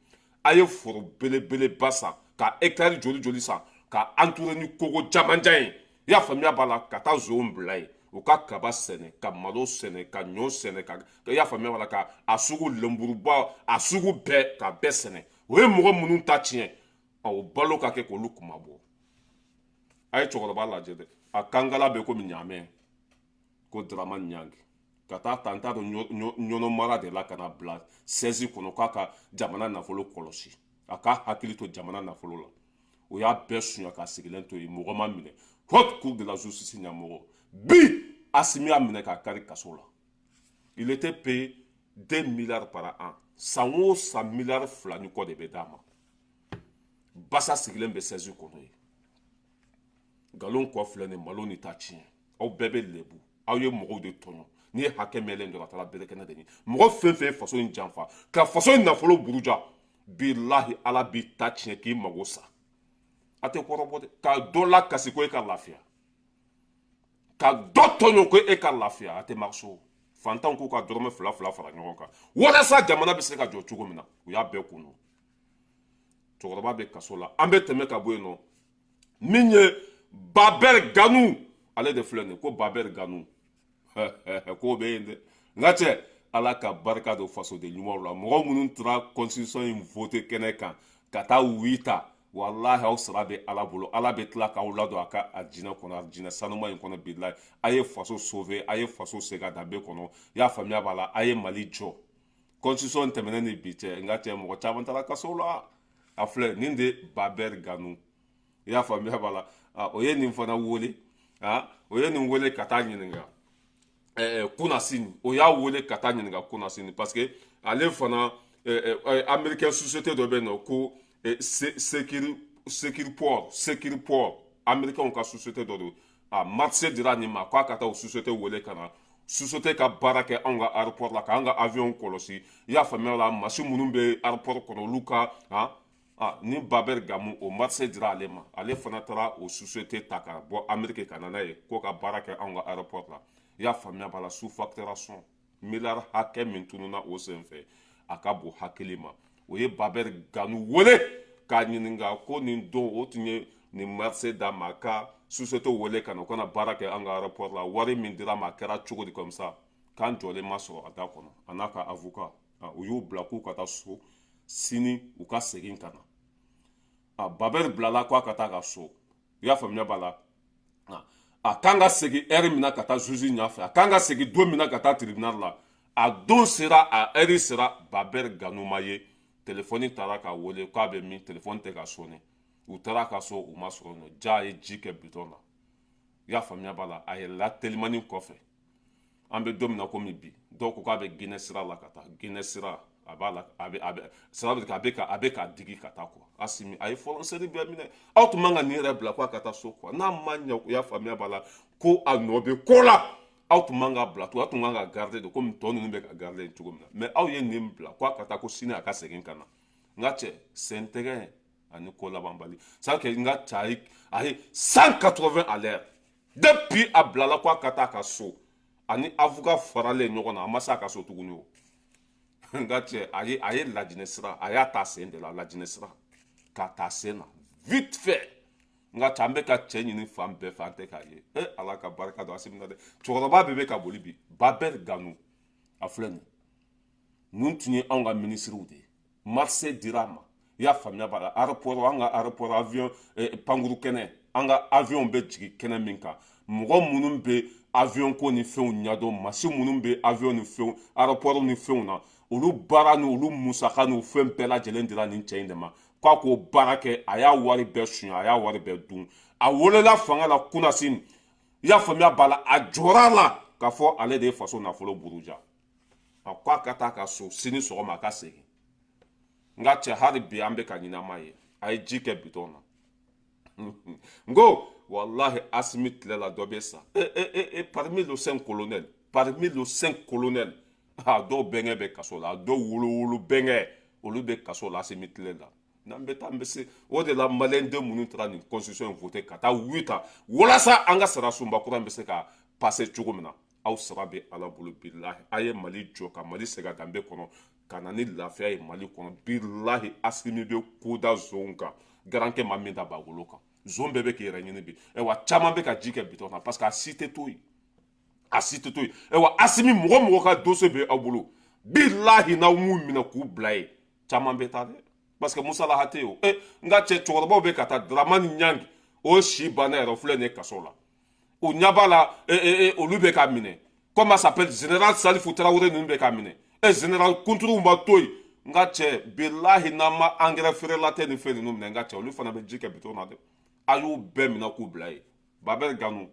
A ye foro belebeleba san, ka hectare joli joli san, ka entourer ni kogo jamanjan ye, i y'a faamuya b'a la, ka taa zon bila yen, u ka kaba sɛnɛ, ka malo sɛnɛ, ka ɲɔ sɛnɛ, ka, i y'a faamuya b'a la, ka a sugu lenburuba, a sugu bɛɛ, ka bɛɛ sɛnɛ. O ye mɔgɔ minnu ta tiɲɛ, o balo ka kɛ k'olu kuma bɔ. A ye cɛkɔrɔba lajɛ dɛ, a kankala bɛ komi ɲaamɛ. Ko Dramane Niang ka taa ta, n t'a dɔn ɲɔnɔ mara de la, ka na bila siège kɔnɔ k'a ka jamana nafolo kɔlɔsi, a k'a hakili to jamana nafolo la. O y'a bɛɛ suɲɛ k'a sigilen to yen, mɔgɔ ma minɛ. Haute Cour de la Justice ɲɛmɔgɔ bi, Asimi y'a minɛ k'a kari kaso la. Il était payé 2 milliards par an. San o san, miliyari 2 ni kɔ de bɛ d'a ma. Basa sigilen bɛ siège kɔnɔ yen. Nkalon kɔ filɛ nin, malo ni ta tiɲɛ. Aw bɛɛ bɛ lebu, aw ye mɔgɔw de tɔɲɔ. N'i ye hakɛ mɛnlen dɔrɔn, a taara berekɛnɛ de ɲini. Mɔgɔ fɛn fɛn ye faso in janfa, ka faso in nafolo buruja, bilahi, Ala b'i ta tiɲɛ k'i mago sa. A tɛ kɔrɔbɔ dɛ. Ka dɔ la kasi ko e ka lafiya, ka dɔ tɔɲɔ ko e ka lafiya, a tɛ marcher. Fantanw k'u ka dɔrɔmɛ fila fila fara ɲɔgɔn kan walasa jamana bɛ se ka jɔ cogo min na, u y'a bɛɛ kunu. Cɛkɔrɔba bɛ kaso la. An bɛ tɛmɛ ka bɔ yen nɔ. Min ye Babɛri Ganu, ale de filɛ nin ye, ko Babɛri Ganu k'o bɛ yen dɛ. N ka cɛ, Ala ka barika don fasoden ɲumanw la. Mɔgɔ minnu taara constitution in voté kɛnɛ kan ka taa oui ta, walahi, aw sara bɛ Ala bolo. Ala bɛ tila k'aw ladon a ka a jinɛ kɔnɔ, a jinɛ sanuma in kɔnɔ. Bilahi, a ye faso sauver, a ye faso segin a danbe kɔnɔ. I y'a faamuya b'a la, a ye Mali jɔ. Constitution tɛmɛnen ni bi cɛ, n ka cɛ, mɔgɔ caman taara kaso la. A filɛ nin de, Babɛri Ganu, i y'a faamuya b'a la. O ye nin fana wele, o ye nin wele ka taa ɲininka Kunasini. O y'a wele ka taa ɲininka Kunasini, parce que ale fana, américain société dɔ bɛ yen nɔ ko Sécuriport, Sécuriport, américain ka société dɔ don. A marché dira nin ma k'a ka taa o société wele ka na. Société ka baara kɛ anw ka aéroport la, k'an ka avion kɔlɔsi, i y'a faamuya la, masi minnu bɛ aéroport kɔnɔ, olu ka ni Babɛri Gamu, o marché dira ale ma. Ale fana taara o société ta ka bɔ Amérique ka na n'a ye k'o ka baara kɛ anw ka aéroport la, i y'a faamuya b'a la. Sous facturation, miliyari hakɛ min tununna o senfɛ, a ka bon hakili ma. O ye Babɛri Ganu wele k'a ɲininka ko nin don, o tun ye nin marché d'a ma, ka société wele ka na, o kana baara kɛ an ka aéroport la, wari min dira ma, a kɛra cogo di? Comme ça k'an jɔlen ma sɔrɔ a da kɔnɔ. A n'a ka avocat, u y'u bila k'u ka taa so, sini u ka segin ka na. A Babɛri bilala k'a ka taa ka so, i y'a faamuya b'a la. A kan ka segin ɛri min na ka taa zuzi ɲɛfɛ, a kan ka segin don min na ka taa tribunal la, a don sera, a ɛri sera, Babɛri Ganu ma ye. Telefɔni taara k'a wele k'a bɛ min, telefɔni tɛ ka sonné. U taara ka so, u ma sɔrɔ nɔ. Ja ye ji kɛ bitɔn na, i y'a faamuya b'a la. A yɛlɛla telimani kɔfɛ. An bɛ don min na komi bi, dɔw ko k'a bɛ Ginɛ sira la ka taa Ginɛ sira, a b'a la, a bɛ sira bɛ a bɛ k'a digi ka taa quoi. Asimi a ye fɔlɔnsɛri bɛɛ minɛ. Aw tun man ka nin yɛrɛ bila k'a ka taa so quoi. N'a ma ɲɛ, i y'a faamuya b'a la, ko a nɔ bɛ ko la, aw tun man ka bila to, aw tun kan ka garder de komi tɔ ninnu bɛ ka garder cogo min na. Mais aw ye nin bila k'a ka taa, ko sini a ka segin ka na. N ka cɛ, sen tɛgɛ ani ko labanbali. C'est que n ka cɛ, a ye 180 à l'heure depuis a bilala k'a ka taa ka so, ani avocat faralen ɲɔgɔn na, a ma se a ka so tuguni. O n ka cɛ, a ye Lajinɛ sira, a y'a ta sen de la, Lajinɛ sira k'a ta sen na vite fait. N ka cɛ, an bɛ ka cɛ ɲini fan bɛɛ fɛ, an tɛ k'a ye. E Ala ka barika don Asimi na dɛ. Cɛkɔrɔba bɛɛ bɛ ka boli bi. Babɛri Ganu, a filɛ nin, ninnu tun ye anw ka minisiriw de ye. Marché dira a ma, i y'a faamuya b'a la. Aéroport, an ka aéroport, avion pankuru kɛnɛ, an ka avion bɛ jigin kɛnɛ min kan, mɔgɔ minnu bɛ avion ko ni fɛnw ɲɛdɔn, masi minnu bɛ avion ni fɛnw, aéroport ni fɛnw na, olu baara ni olu musaka ni fɛn bɛɛ lajɛlen dira nin cɛ in de ma k'a k'o baara kɛ. A y'a wari bɛɛ suɲɛ, a y'a wari bɛɛ dun. A wolola fanga la kunasini, i y'a faamuya b'a la. A jɔra a la k'a fɔ ale de ye faso nafolo buruja. A ko a ka taa ka so, sini sɔgɔma a ka segin. N ka cɛ, hali bi an bɛ ka ɲini, an m'a ye. A ye ji kɛ bitɔn na. N ko walahi, Asimi tile la, dɔ bɛ sa. E e e, parmi les cinq colonels, parmi les cinq colonels, a dɔw bɛnkɛ bɛ kaso la, a dɔw wolo bɛnkɛ, olu bɛ kaso la Asimi tile la. N'an bɛ taa, an bɛ se o de la. Maliyɛn den minnu taara nin constitution in voté ka taa oui ta walasa an ka sara sunba kura in bɛ se ka passer cogo min na, aw sara bɛ Ala bolo. Bilahi, a ye Mali jɔ, ka Mali segin a danbe kɔnɔ, ka na ni lafiya ye Mali kɔnɔ. Bilahi, Asimi bɛ ko da zonw kan, garankɛ ma min da bagolo kan. Zon bɛɛ bɛ k'i yɛrɛ ɲini bi. Ayiwa, caman bɛ ka ji kɛ bitɔn na parce que a si tɛ to yen, a si tɛ to yen. Ayiwa, Asimi, mɔgɔ mɔgɔ ka dossier bɛ aw bolo, bilahi, n'aw m'u minɛ k'u bila yen, caman bɛ taa dɛ, parce que musalaha tɛ yen o. E n ka cɛ, cɛkɔrɔbaw bɛ ka taa. Dramani Ɲangi, o si banna yɛrɛ, o filɛ nin ye kaso la. O ɲɛ b'a la, olu bɛ ka minɛ. Comment s'appelle, général Salifu Tarawele ninnu bɛ ka minɛ, général kunturuw ma to yen. N ka cɛ, bilahi, n'an ma angɛrɛ feerela tɛ ni fɛn ninnu minɛ, n ka cɛ, olu fana bɛ ji kɛ bitɔn na dɛ. A y'u bɛɛ minɛ k'u bila yen. Babɛri Ganu,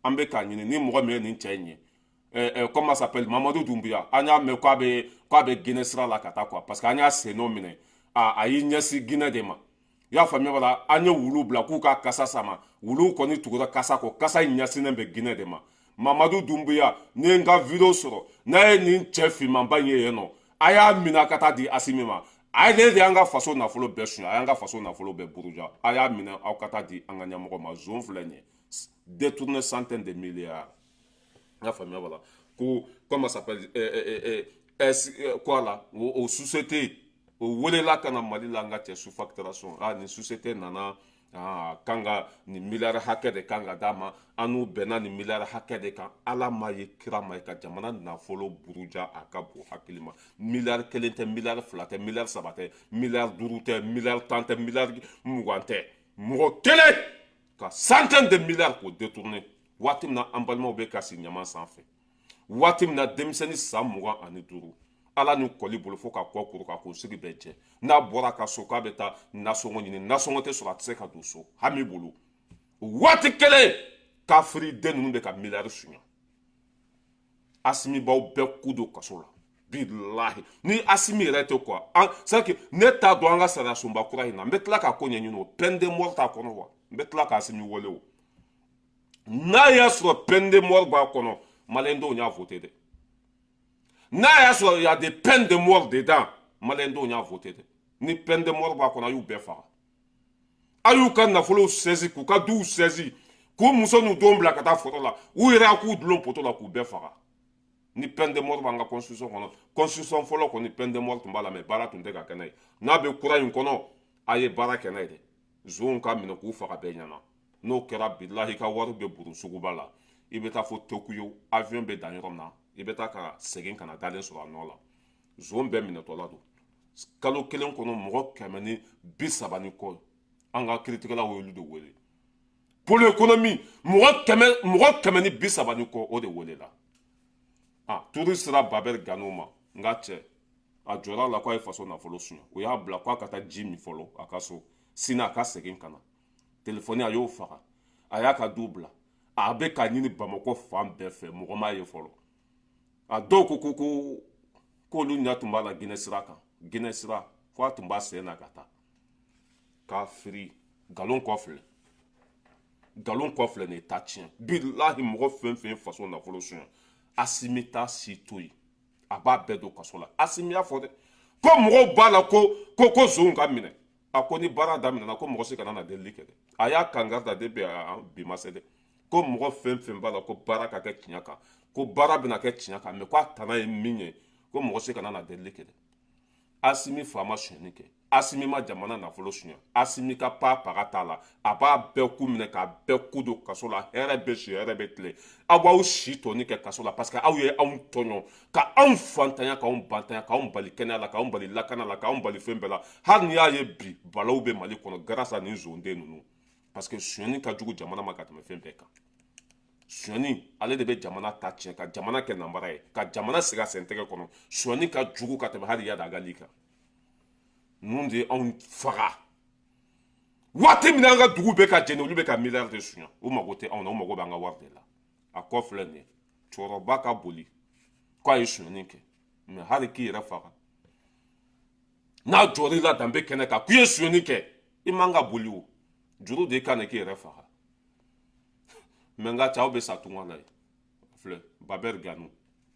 an bɛ k'a ɲini ni mɔgɔ min ye nin cɛ in ye. Comment s'appelle, Mamadu Dunbuya, an y'a mɛn k'a bɛ Guinée sira la ka taa quoi, parce que an y'a sen nɔ minɛ, a y'i ɲɛsin Guinée de ma, i y'a faamuya wala. An ye wulu bila k'u ka kasa sama, wulu kɔni tugura kasa kɔ, kasa in ɲɛsinnen bɛ Guinée de ma. Mamadu Dunbuya, ni ye n ka vidéo sɔrɔ, n'a ye nin cɛ finmanba in ye yen nɔ, a y'a minɛ a ka taa di Asimi ma. A ye de y'an ka faso nafolo bɛɛ suɲɛ, a y'an ka faso nafolo bɛɛ buruja. A y'a minɛ, aw ka taa di an ka ɲɛmɔgɔ ma. Zon filɛ nin ye, détourner centaine de milliards, n y'a faamuya wala. Ko comment s'appelle, quoi la, o société o welela ka na Mali la. N ka cɛ, sous facturation, ah, nin société nana, ah, kan ka nin miliyari hakɛ de kan ka d'a ma, an n'u bɛnna nin miliyari hakɛ de kan. Ala ma ye, kira ma ye, ka jamana nafolo buruja, a ka bon hakili ma. Miliyari 1 tɛ, miliyari 2 tɛ, miliyari 3 tɛ, miliyari 5 tɛ, miliyari 10 tɛ, miliyari 20 tɛ. Mɔgɔ kelen ka centaine de milliards k'o détourner, waati min na an balimaw bɛ ka sigi ɲaman sanfɛ, waati min na denmisɛnnin san 25, Ala ni kɔli bolo fo ka kɔ kuru ka kunsigi bɛɛ jɛ, n'a bɔra ka so k'a bɛ taa nasɔngɔ ɲini, nasɔngɔ tɛ sɔrɔ, a tɛ se ka don so hami bolo. Waati kelen, kafiri den ninnu bɛ ka miliyari suɲɛ. Asimi b'aw bɛɛ ku don kaso la. Bilahi, ni Asimi yɛrɛ tɛ quoi, an c'est que ne t'a dɔn. An ka sariya sunba kura in na, n bɛ tila k'a ko ɲɛɲini. O peine de mort t'a kɔnɔ wa? N bɛ tila k'Asimi wele o. N'a y'a sɔrɔ peine de mort b'a kɔnɔ, Maliyɛndenw y'a voté dɛ. N'a y'a sɔrɔ y a des peines de mort dedans, maliyɛndenw y'a voté dɛ. Ni peine de mort b'a kɔnɔ, a y'u bɛɛ faga, a y'u ka nafolow saisi, k'u ka duw saisi, k'u muso n'u denw bila ka taa foro la, u yɛrɛ k'u dulon poto la, k'u bɛɛ faga. Ni peine de mort b'an ka constitution kɔnɔ, constitution fɔlɔ kɔni, peine de mort tun b'a la, mais baara tun tɛ ka kɛ n'a ye. N'a bɛ kura in kɔnɔ, a ye baara kɛ n'a ye dɛ. Zonw ka minɛ k'u faga bɛɛ ɲɛna. N'o kɛra, bilahi, ka wari bɛ burun suguba la. I bɛ taa fo Tokiyo, avion bɛ dan yɔrɔ min na, i bɛ taa ka segin ka na dalen sɔrɔ a nɔ la. Zon bɛɛ minɛtɔla don. Kalo kelen kɔnɔ, mɔgɔ 130 ni kɔ, an ka kiiritigɛlaw y'olu de wele. Pôle économie, mɔgɔ 130 ni kɔ, o de welela. A turu sera Babɛri Gano ma. N ka cɛ, a jɔra a la k'a ye faso nafolo suɲɛ. O y'a bila k'a ka taa ji min fɔlɔ a ka so, sini a ka segin ka na. Telefɔni, a y'o faga, a y'a ka du bila. A bɛ k'a ɲini Bamakɔ fan bɛɛ fɛ, mɔgɔ m'a ye fɔlɔ. A dɔw ko k'olu ɲɛ tun b'a la Ginɛ sira kan, Ginɛ sira, fo a tun b'a sen na ka taa k'a firi. Nkalon kɔ filɛ, nkalon kɔ filɛ, nin ta tiɲɛ. Bilahi, mɔgɔ fɛn fɛn ye faso nafolo suɲɛ, Asimi t'a si to yen, a b'a bɛɛ don kaso la. Asimi y'a fɔ dɛ ko mɔgɔw b'a la ko zonw ka minɛ. A ko ni baara daminɛna, ko mɔgɔ si kana na delili kɛ dɛ. A y'a kangari da depuis bi ma se dɛ, ko mɔgɔ fɛn fɛn b'a la ko baara ka kɛ tiɲɛ kan, ko baara bɛna kɛ tiɲɛ kan, mais ko a tana ye min ye, ko mɔgɔ si kana na delili kɛ dɛ. Asimi fa ma sonyɛni kɛ, Asimi ma jamana nafolo suɲɛ, Asimi ka pa paga t'a la. A b'a bɛɛ ku minɛ k'a bɛɛ ku don kaso la. Hɛrɛ bɛ si, hɛrɛ bɛ tile, aw b'aw si tɔni kɛ kaso la, parce que aw ye anw tɔɲɔ, ka anw fantanya, k'anw bantanya, k'anw bali kɛnɛya la, k'anw bali lakana la, k'anw bali fɛn bɛɛ la. Hali n'i y'a ye bi balaw bɛ Mali kɔnɔ grâce à nin zonden ninnu, parce que sonyɛni ka jugu jamana ma ka tɛmɛ fɛn bɛɛ kan. Sonyɛni, ale de bɛ jamana ta tiɲɛ, ka jamana kɛ nanbara ye, ka jamana sigi a sentɛgɛ kɔnɔ. Sonyɛni ka jugu ka tɛmɛ hali Iyad Ag Ghali kan. Ninnu de ye anw faga. Waati min an ka dugu bɛ ka jeni, olu bɛ ka miliyari de suɲɛ. U mago tɛ anw na, u mago b'an ka wari de la. A kɔ filɛ nin ye, cɛkɔrɔba ka boli k'a ye sonyɛni kɛ, mais hali k'i yɛrɛ faga, n'a jɔr'i la danbe kɛnɛ kan k'i ye sonyɛni kɛ, i man ka boli. O juru de ka na k'i yɛrɛ faga. Mais n ka cɛ, aw bɛ sa tunga la ye. Filɛ, Babɛri Gano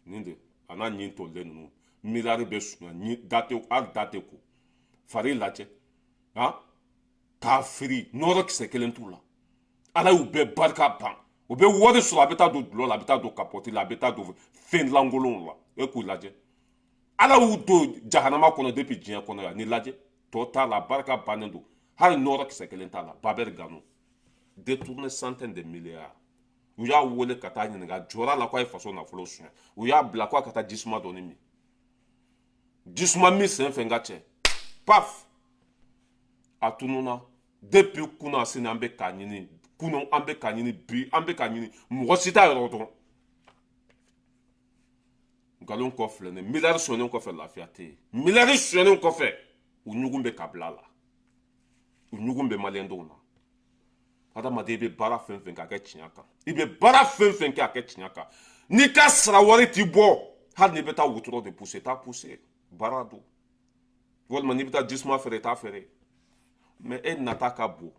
nin de a n'a ɲin tolilen ninnu, miliyari bɛ suɲɛ, ɲin da tɛ, hali da tɛ ko fari lajɛ han k'a firi, nɔrɔ kisɛ kelen t'u la. Ala y'u bɛɛ barika ban. U bɛ wari sɔrɔ, a bɛ taa don dulɔ la, a bɛ taa don kapɔti la, a bɛ taa don fɛn lankolonw la. E k'u lajɛ, Ala y'u don jahanama kɔnɔ depuis diɲɛ kɔnɔ yan. Ni lajɛ tɔ t'a la, barika bannen don, hali nɔrɔ kisɛ kelen t'a la. Babɛri Gano détourné centaine de milliards. U y'a wele ka taa ɲininka, jɔra la k'a ye faso nafolo suɲɛ. U y'a bila k'a ka taa jisuma dɔɔni min, jisuma min sen fɛ, n ka cɛ, paf, a tununa. Depuis kunun sini, an bɛ k'a ɲini. Kunun an bɛ k'a ɲini, bi an bɛ k'a ɲini, mɔgɔ si t'a yɔrɔ dɔn. Nkalon kɔ filɛ nin, miliyari sonyɛnen kɔfɛ, lafiya tɛ yen. Miliyari sonyɛnen kɔfɛ, u ɲugun bɛ ka bila a la, u ɲugun bɛ maliyɛndenw na. Hadamaden, i bɛ baara fɛn fɛn kɛ, a kɛ tiɲɛ kan. I bɛ baara fɛn fɛn kɛ, a kɛ tiɲɛ kan. N'i ka sara wari ti bɔ, hali n'i bɛ taa wotoro de pousser, taa pousser, baara don. Walima n'i bɛ taa jisuma feere, taa feere. Mais e nata ka bon,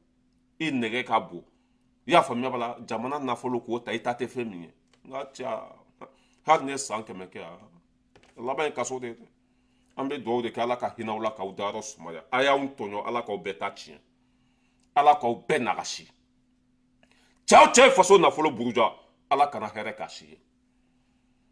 i nɛgɛ ka bon, i y'a faamuya b'a la, jamana nafolo k'o ta, i ta tɛ fɛn min ye. N ka cɛ, hali ni ye san 100 kɛ, a laban ye kaso de ye dɛ. An bɛ dugawu de kɛ, Ala ka hinɛ aw la, k'aw dayɔrɔ sumaya. A y'anw tɔɲɔ, Ala k'aw bɛɛ ta tiɲɛ, Ala k'aw bɛɛ nagasi. Cɛ o cɛ ye faso nafolo buruja, Ala kana hɛrɛ k'a si ye.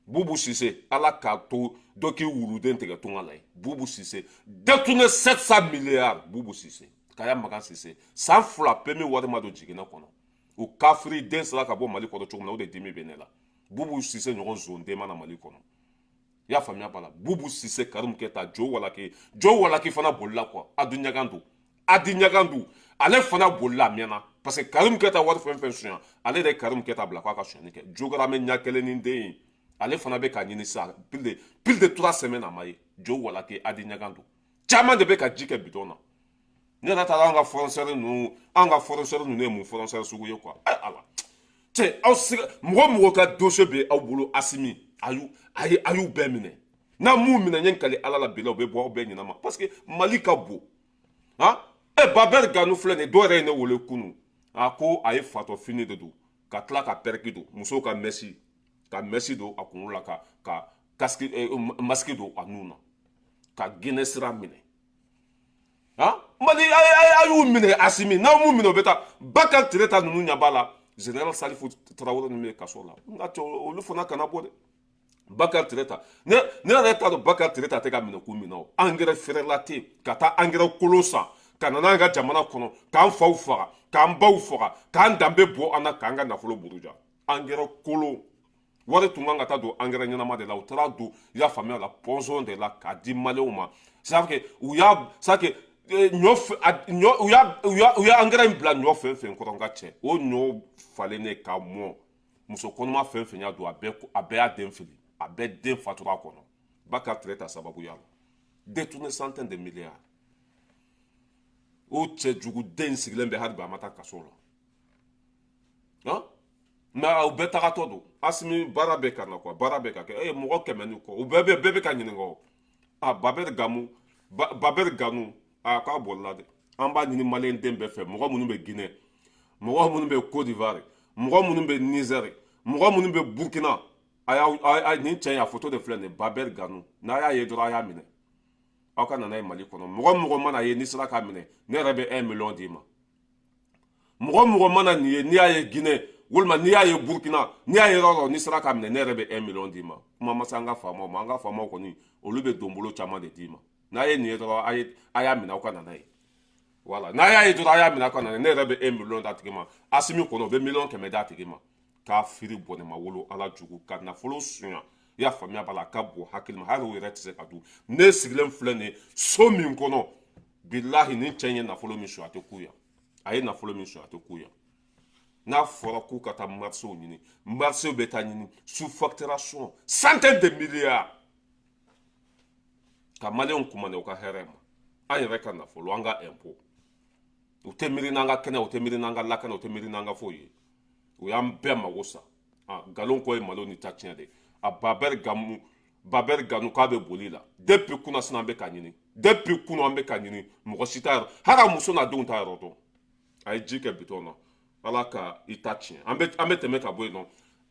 Bubu Sise, Ala k'a to dɔ k'i wuluden tigɛ tunga la ye. Bubu Sise détourné 700 milliards. Bubu Sise, Kaya Magan Sise, san 2 PMU wari ma don jiginɛ kɔnɔ. O kafiri den sera ka bɔ Mali kɔnɔ cogo min na, o de dimi bɛ ne la. Bubu Sise ɲɔgɔn zonden ma na Mali kɔnɔ, i y'a faamuya b'a la. Bubu Sise, Karimu Keta, Jo Walaki, Jo Walaki fana bolila quoi. Adu Ɲagandu, Adi Ɲagandu, ale fana bolila a mɛnna, parce que Karimu Keta wari fɛn fɛn suɲɛ, ale de ye Karimu Keta bila k'a ka sonyɛni kɛ. Jogara bɛ ɲɛ kelen ni den ye, ale fana bɛ k'a ɲini sisan plus de 3 semaines, a ma ye. Jo Walaki, Adi Ɲagandu, caman de bɛ ka ji kɛ bidɔn na. Ne yɛrɛ taara an ka fournisseur ninnu, an ka fournisseur ninnu ye mun fournisseur sugu ye quoi? Ɛ Ala, cɛ, aw siga mɔgɔ mɔgɔ ka dossier bɛ aw bolo. Asimi, a y'u a ye a y'u bɛɛ minɛ. N'a m'u minɛ, n ye n kali Ala la, bi la u bɛ bɔ aw bɛɛ ɲinama, parce que Mali ka bon han. E Babɛri Ganu filɛ nin ye, dɔw yɛrɛ ye ne wele kunun, a ko a ye fatɔ fini de don ka tila ka perruque don, musow ka mèche. Ka mèche don a kunkolo la, ka casque, masque don a nun na, ka Guinée sira minɛ. Han, Mali a y'u minɛ. Asimi, n'aw m'u minɛ, u bɛ taa. Bakari Tereta ninnu ɲɛ b'a la. Général Salifu Tarawele ninnu bɛ kaso la, n ka cɛ, olu fana kana bɔ dɛ. Bakari Tereta, ne yɛrɛ t'a dɔn. Bakari Tereta tɛ ka minɛ k'u minɛ. O engrais feerela tɛ yen ka taa engrais kolon san ka na n'an ka jamana kɔnɔ, k'an faw faga, k'an baw faga, k'an danbe bɔ an na, k'an ka nafolo buruja. Engrais kolon, wari tun kan ka taa don engrais ɲɛnama de la, u taara don, i y'a faamuya la, poison de la k'a di maliyɛnw ma. C'est à dire que u y'a, c'est à dire que ɲɔ, ɲɔ, u y'a engrais in bila ɲɔ fɛn fɛn kɔrɔ, n ka cɛ, o ɲɔ falennen ka mɔ, muso kɔnɔma fɛn fɛn y'a don, a bɛɛ y'a den fili, a bɛɛ den fatura a kɔnɔ. Bakari Tereta sababuya la, détourné centaine de milliards. O cɛ jugu den in sigilen bɛ hali bi, a ma taa kaso la. Han, mais u bɛɛ tagatɔ don. Asimi, baara bɛ ka na quoi, baara bɛ ka kɛ. E mɔgɔ 100 ni kɔ, u bɛɛ bɛ ka ɲininka. O a Babɛri Gamu, Babɛri Ganu, a k'a bolila dɛ. An b'a ɲini maliyɛn den bɛɛ fɛ, mɔgɔ minnu bɛ Guinée, mɔgɔ minnu bɛ Côte d'Ivoire, mɔgɔ minnu bɛ Niger, mɔgɔ minnu bɛ Burkina, a y'a nin cɛ in a photo de filɛ nin ye, Babɛri Ganu. N'a y'a ye dɔrɔn, a y'a minɛ, aw ka na n'a ye Mali kɔnɔ. Mɔgɔ mɔgɔ mana ye, n'i sera k'a minɛ, ne yɛrɛ bɛ 1 million d'i ma. Mɔgɔ mɔgɔ mana nin ye, n'i y'a ye Guinée walima n'i y'a ye Burkina, n'i y'a ye yɔrɔ o yɔrɔ, n'i sera k'a minɛ, ne yɛrɛ bɛ 1 million d'i ma. Kuma ma se an ka faamaw ma. An ka faamaw kɔni, olu bɛ donbolo caman de d'i ma. N'a ye nin ye dɔrɔn, a y'a minɛ, aw ka na n'a ye. Voilà, n'a y'a ye dɔrɔn, a y'a minɛ, aw ka na n'a ye. Ne yɛrɛ bɛ 1 million d'a tigi ma. Asimi kɔnɔ, o bɛ 100 000 000 d'a tigi ma. K'a firi bɔnɛ ma wolo ala jugu ka nafolo sunya, i y'a faamuya b'a la, a ka bon hakili ma, hali o yɛrɛ tɛ se ka dun. Ne sigilen filɛ nin ye so min kɔnɔ, bilahi, nin cɛ in ye nafolo min sunya, a tɛ ku yan. A ye nafolo min sunya, a tɛ ku yan. N'a fɔra k'u ka taa marchéw ɲini, marchéw bɛ taa ɲini, sous-facturation, centaine de milliards, ka maliyɛnw kumanɛ u ka hɛrɛ ma. An yɛrɛ ka nafolo, an ka impôt, u tɛ miiri n'an ka kɛnɛ, u tɛ miiri n'an ka lakana, u tɛ miiri n'an ka foyi ye. U y'an bɛɛ mago sa. Nkalon kɔ ye malo ni ta tiɲɛ de. A Babɛri Gamu, Babɛri Ganu, k'a bɛ boli la depuis kunna. Sisan an bɛ ka ɲini depuis kunu, an bɛ ka ɲini, mɔgɔ si t'a yɔrɔ, hali a muso n'a denw t'a yɔrɔ dɔn. A ye ji kɛ bitɔn na, ala ka i ta tiɲɛ. An bɛ tɛmɛ ka bɔ yen nɔ,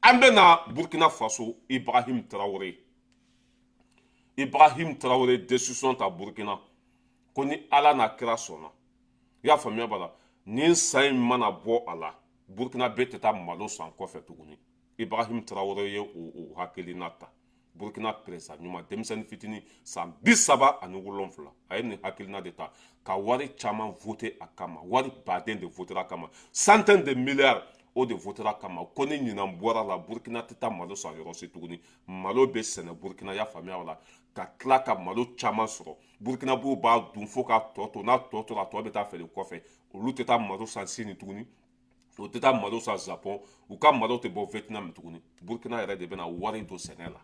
an bɛ na Burkina Faso. Ibrahim Traoré, Ibrahim Traoré décision ta Burkina ko ni ala n'a kira sɔnna, i y'a faamuya b'a la, nin san in mana bɔ a la, Burkina bɛɛ tɛ taa malo san kɔfɛ tuguni. Ibrahim Traoré ye o hakilina ta. Burkina président ɲuman, denmisɛnnin fitinin, san 37, a ye nin hakilina de ta ka wari caman voté a kama. Wari baden de voté a kama, centaine de milliards, o de voté a kama ko ni ɲinan bɔra la, Burkina tɛ taa malo san yɔrɔ si tuguni. Malo bɛ sɛnɛ Burkina, i y'a faamuya o la, ka tila ka malo caman sɔrɔ. Burkinabew b'a dun fo k'a tɔ to. N'a tɔ tora, a tɔ bɛ taa feere kɔfɛ. Olu tɛ taa malo san Sini tuguni, u tɛ taa malo san Japon, u ka malo tɛ bɔ Vietnam tuguni. Burkina yɛrɛ de bɛna wari don sɛnɛ la.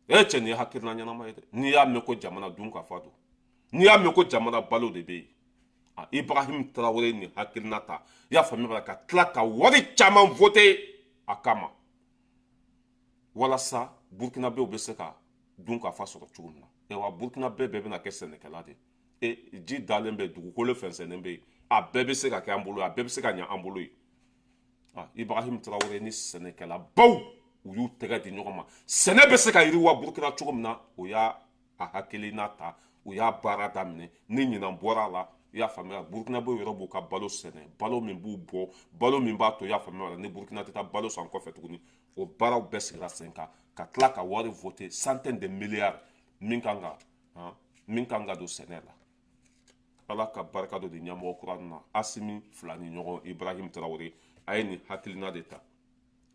E cɛ, nin ye hakilina ɲɛnama ye dɛ. N'i y'a mɛn ko jamana dun ka fa don, n'i y'a mɛn ko jamana balo de bɛ yen, Ibrahim Traoré nin hakilina ta, i y'a faamuya, ka tila ka wari caman voté a kama walasa burkinabɛw bɛ se ka dun ka fa sɔrɔ cogo min na. Wa Burkina bɛɛ bɛna kɛ sɛnɛkɛla de e. Ji dalen bɛ, dugukolo fɛnsɛnnen bɛ yen, a bɛɛ bɛ se ka kɛ an bolo, a bɛɛ bɛ se ka ɲɛ an bolo yen. Ibrahim Traoré ni sɛnɛkɛlabaw, u y'u tɛgɛ di ɲɔgɔn ma, sɛnɛ bɛ se ka yiriwa Burkina cogo min na. O y'a a hakilina ta, u y'a baara daminɛ. Ni ɲinan bɔra a la, i y'a faamuya, burkinabɛw yɛrɛ b'u ka balo sɛnɛ, balo min b'u bɔ, balo min b'a to, i y'a faamuya, ni Burkina tɛ taa balo san kɔfɛ tuguni. O baaraw bɛɛ sigira sen kan, ka tila ka wari voté, centaine de milliards, min kan ka don sɛnɛ la. Ala ka barika dɔ di ɲɛmɔgɔ kura na, Asimi fila ni ɲɔgɔn. Ibrahim Traoré, a ye nin hakilina de ta.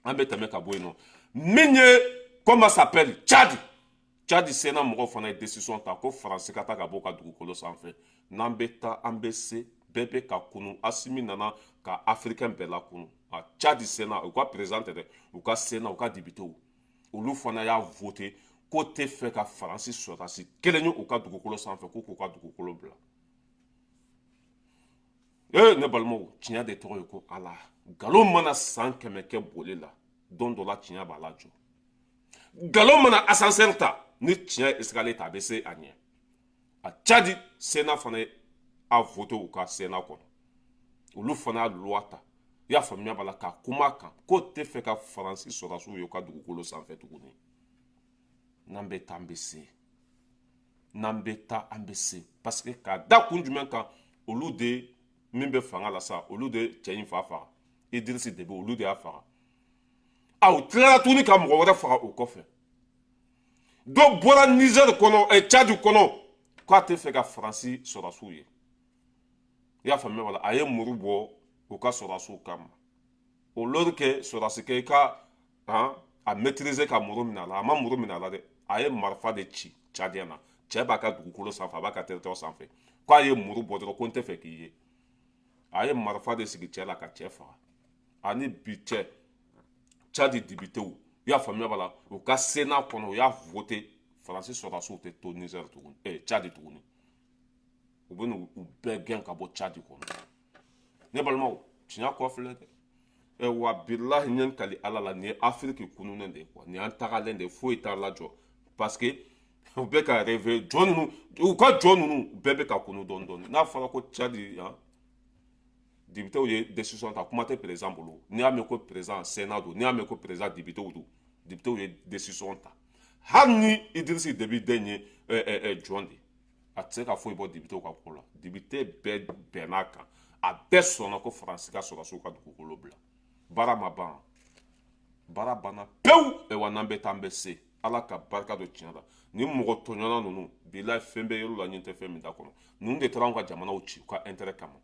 An bɛ tɛmɛ ka bɔ yen nɔ. Min ye, comment s'appelle, Tchad, Tchad Sénat mɔgɔw fana ye décision ta ko Faransi ka taa ka bɔ u ka dugukolo sanfɛ. N'an bɛ taa, an bɛ se, bɛɛ bɛ ka kunu. Asimi nana ka africain bɛɛ lakunu. A Tchad Sénat, u ka président tɛ dɛ, u ka Sénat, u ka député, olu fana y'a voté ko tɛ fɛ ka Faransi sɔrɔdasi kelen ye u ka dugukolo sanfɛ, k'u k'u ka dugukolo bila. Ee, ne balimaw, tiɲɛ de tɔgɔ ye ko ala. Nkalon mana san 100 kɛ boli la, don dɔ la tiɲɛ b'a la jɔ. Nkalon mana ascenseur ta, ni tiɲɛ escalier ta, a bɛ se a ɲɛ. A Tchad Sénat fana ye a voté u ka Sénat kɔnɔ, olu fana y'a loi ta, i y'a faamuya. I y'a faamuya b'a la, ka kuma kan k'o tɛ fɛ ka Faransi sɔrɔdasiw ye u ka dugukolo sanfɛ tuguni. N'an bɛ taa, an bɛ se. N'an bɛ taa, an bɛ se, parce que k'a da kun jumɛn kan? Olu de min bɛ fanga la sa, olu de cɛ in fa faga, Idrisi Debi, olu de y'a faga. A u tilara tuguni ka mɔgɔ wɛrɛ faga o kɔfɛ. Dɔ bɔra Niger kɔnɔ, Tchad kɔnɔ, k'a tɛ fɛ ka Faransi sɔrɔdasiw ye. I y'a faamuya wala? A ye muru bɔ u ka sɔrɔdasiw kama. Au lieu que sɔrɔdasi kɛ i ka han a maîtriser ka muru minɛ a la, a ma muru minɛ a la dɛ, a ye marifa de ci Tchadien na. Cɛ b'a ka dugukolo sanfɛ, a b'a ka territoire sanfɛ, k'a ye muru bɔ dɔrɔn ko n tɛ fɛ k'i ye. A ye marifa de sigi cɛ la ka cɛ faga. Ani bi cɛ, Tchad députéw, i y'a faamuya b'a la, u ka Sénat kɔnɔ, u y'a voté, Faransi sɔrɔdasiw tɛ to Niger tuguni, Tchad tuguni. U bɛ n'u bɛɛ gɛn ka bɔ Tchad kɔnɔ. Ne balimaw, tiɲɛ kɔ filɛ dɛ. Wa bilahi, n ye n kali Ala la, nin ye Afiriki kununnen de ye quoi. Nin y'an tagalen de ye, foyi t'a lajɔ, parce que u bɛ ka rêver. Jɔn ninnu, u ka jɔn ninnu bɛɛ bɛ ka kunu dɔɔni dɔɔni. N'a fɔra ko Tchad yan députéw ye décision ta, kuma tɛ président bolo. N'i y'a mɛn ko président, Sénat don. N'i y'a mɛn ko président, députéw don. Députéw ye décision ta. Hali ni Idrisi Debi den ye jɔn de, a tɛ se ka foyi bɔ députéw ka ko la. Député bɛɛ bɛnn'a kan, a bɛɛ sɔnna ko Faransi ka sɔrɔdasiw ka dugukolo bila. Baara ma ban, baara banna pewu. Wa n'an bɛ taa, an bɛ se. Ala ka barika don tiɲɛ la. Ni mɔgɔ tɔɲɔna ninnu, bilahi, fɛn bɛ yɔrɔ la ɲin tɛ fɛn min da kɔnɔ. Ninnu de taara anw ka jamanaw ci u ka intérêt kama,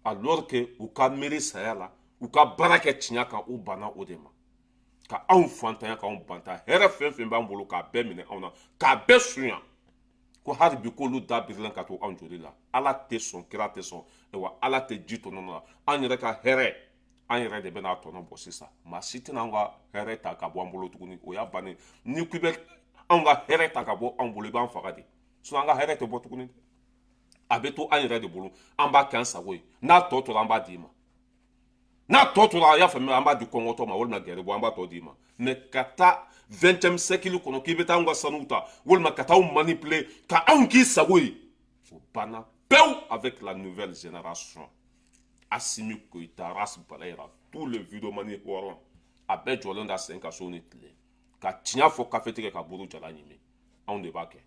alors que u ka miiri saya la, u ka baara kɛ tiɲɛ kan. U banna o de ma ka anw fantanya, k'anw banta. Hɛrɛ fɛn fɛn b'an bolo, k'a bɛɛ minɛ anw na, k'a bɛɛ sunya, ko hali bi k'olu da birilen ka to anw joli la. Ala tɛ sɔn, kira tɛ sɔn. Wa Ala tɛ ji tɔnɔ la. An yɛrɛ ka hɛrɛ, an yɛrɛ de bɛna tɔnɔ bɔ sisan. Maa si tɛna an ka hɛrɛ ta ka bɔ an bolo tuguni. O y'a bannen. N'i ko i bɛ anw ka hɛrɛ ta ka bɔ anw bolo, i b'an faga de. Sinon an ka hɛrɛ tɛ bɔ tuguni, a bɛ to an yɛrɛ de bolo. An b'a kɛ an sago ye. N'a tɔ tora, an b'a d'i ma. N'a tɔ tora, a y'a faamuya, an b'a di kɔngɔtɔ ma walima gɛrɛbɔ, an b'a tɔ d'i ma. Mais ka taa 20e siècle kɔnɔ k'i bɛ taa anw ka sanuw ta walima ka taa anw manipuler ka anw k'i sago ye, o banna pewu avec la nouvelle génération. Assimi Goïta, Ras Balayira, tous les vidéomani hɔrɔn, a bɛɛ jɔlen da sen ka so ni tile ka tiɲɛ fɔ, kafe tigɛ ka buru jala ɲimi. Anw de b'a kɛ.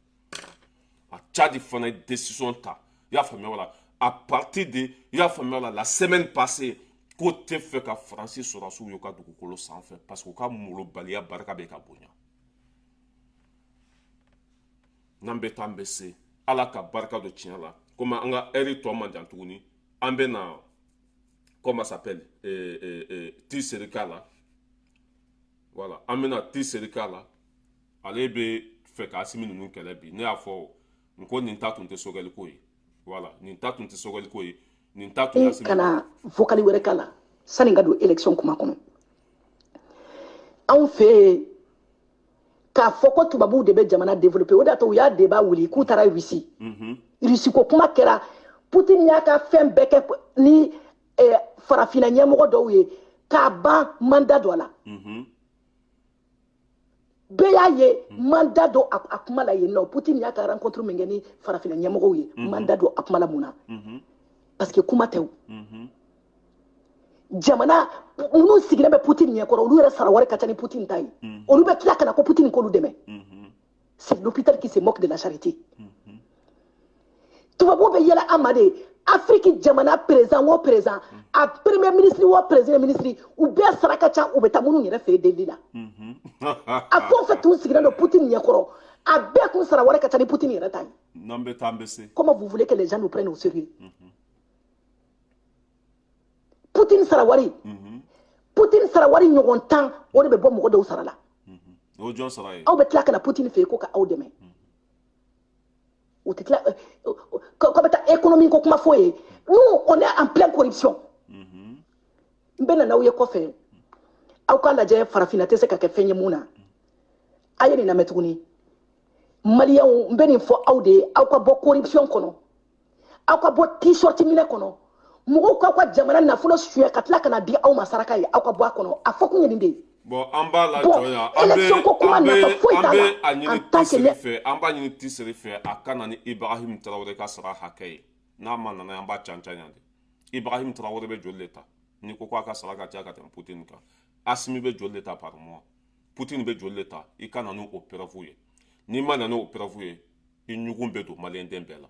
A Tchad fana ye décision ta, i y'a faamuya wala? À partir de, i y'a faamuya wala, la semaine passée, k'o tɛ fɛ ka Faransi sɔrɔdasiw y'u ka dugukolo sanfɛ, parce que u ka molobaliya barika bɛ ka bonya. N'an bɛ taa, an bɛ se. Ala ka barika don tiɲɛ la. Komi an ka heure tɔ man jan tuguni, an bɛ na, comment s'appelle, Ti Serika la. Voilà, an bɛna Ti Serika la. Ale bɛ fɛ ka Asimi ninnu kɛlɛ bi. Ne y'a fɔ n ko nin ta tun tɛ Sogɛli ko ye. Voilà, nin ta tun tɛ Sogɛli ko ye, nin ta tun ye Asimi. Ka na vocal wɛrɛ k'a la sani n ka don élection kuma kɔnɔ. Anw fɛ yen, k'a fɔ ko tubabuw de bɛ jamana développer, o de y'a to u y'a débat wuli k'u taara Russie. Russie ko kuma kɛra, Poutine y'a ka fɛn bɛɛ kɛ ni farafinna ɲɛmɔgɔ dɔw ye k'a ban mandat dɔ la. Bɛɛ y'a ye mandat dɔ a kuma la yen nɔ. Poutine y'a ka rencontre min kɛ ni farafinna ɲɛmɔgɔw ye, mandat dɔ a kuma la. Mun na? Parce que kuma tɛ o. Jamana minnu sigilen bɛ Poutine ɲɛkɔrɔ, olu yɛrɛ sara wari ka ca ni Poutine ta ye. Olu bɛ tila ka na ko Poutine k'olu dɛmɛ. C'est l'hôpital qui se moque de la charité. Tubabuw bɛ yɛlɛ an ma de. Afiriki jamana président o président, a premier ministre o président ministre, u bɛɛ sara ka ca. U bɛ taa minnu yɛrɛ fɛ yen delili la, a fɛn o fɛn tun sigilen don Poutine ɲɛkɔrɔ, a bɛɛ kun sara wari ka ca ni Poutine yɛrɛ ta ye. N'an bɛ taa, an bɛ se. Comment vous voulez que les gens nous prennent au sérieux? Poutine sara wari, Poutine sara wari ɲɔgɔn 10, o de bɛ bɔ mɔgɔ dɔw sara la. O jɔn sara ye? Aw bɛ tila ka na Poutine fɛ yen ko ka aw dɛmɛ. U tɛ tila ko bɛ taa économie ko kuma fɔ ye. Nous, on est en pleine corruption. N bɛ na n'aw ye kɔfɛ, aw k'a lajɛ farafinna tɛ se ka kɛ fɛn ye mun na. A ye nin lamɛn tuguni. Maliyɛnw, n bɛ nin fɔ aw de ye: aw ka bɔ corruption kɔnɔ, aw ka bɔ t-shirt minɛ kɔnɔ. Mɔgɔw k'aw ka jamana nafolo suɲɛ ka tila ka na di aw ma saraka ye, aw ka bɔ a kɔnɔ. A fɔ kun ye nin de ye. Bon, an b'a lajɔ yan. An Élection ko kuma bɛ nafa foyi an t'a bɛ la a en ɲini tant que Tiseri fɛ, an b'a ɲini Tiseri fɛ, a ka na ni Ibrahim Traoré ka sara hakɛ ye. N'a ma nana, an b'a can can yan de. Ibrahim Traoré bɛ joli de ta? N'i ko k'a ka sara ka ca ka tɛmɛ Poutine kan, Asimi bɛ joli de ta par mois, Poutine bɛ joli de ta? I ka na n'o preuve ye. N'i ma na n'o preuve ye, i ɲugun bɛ don maliyɛn den bɛɛ la.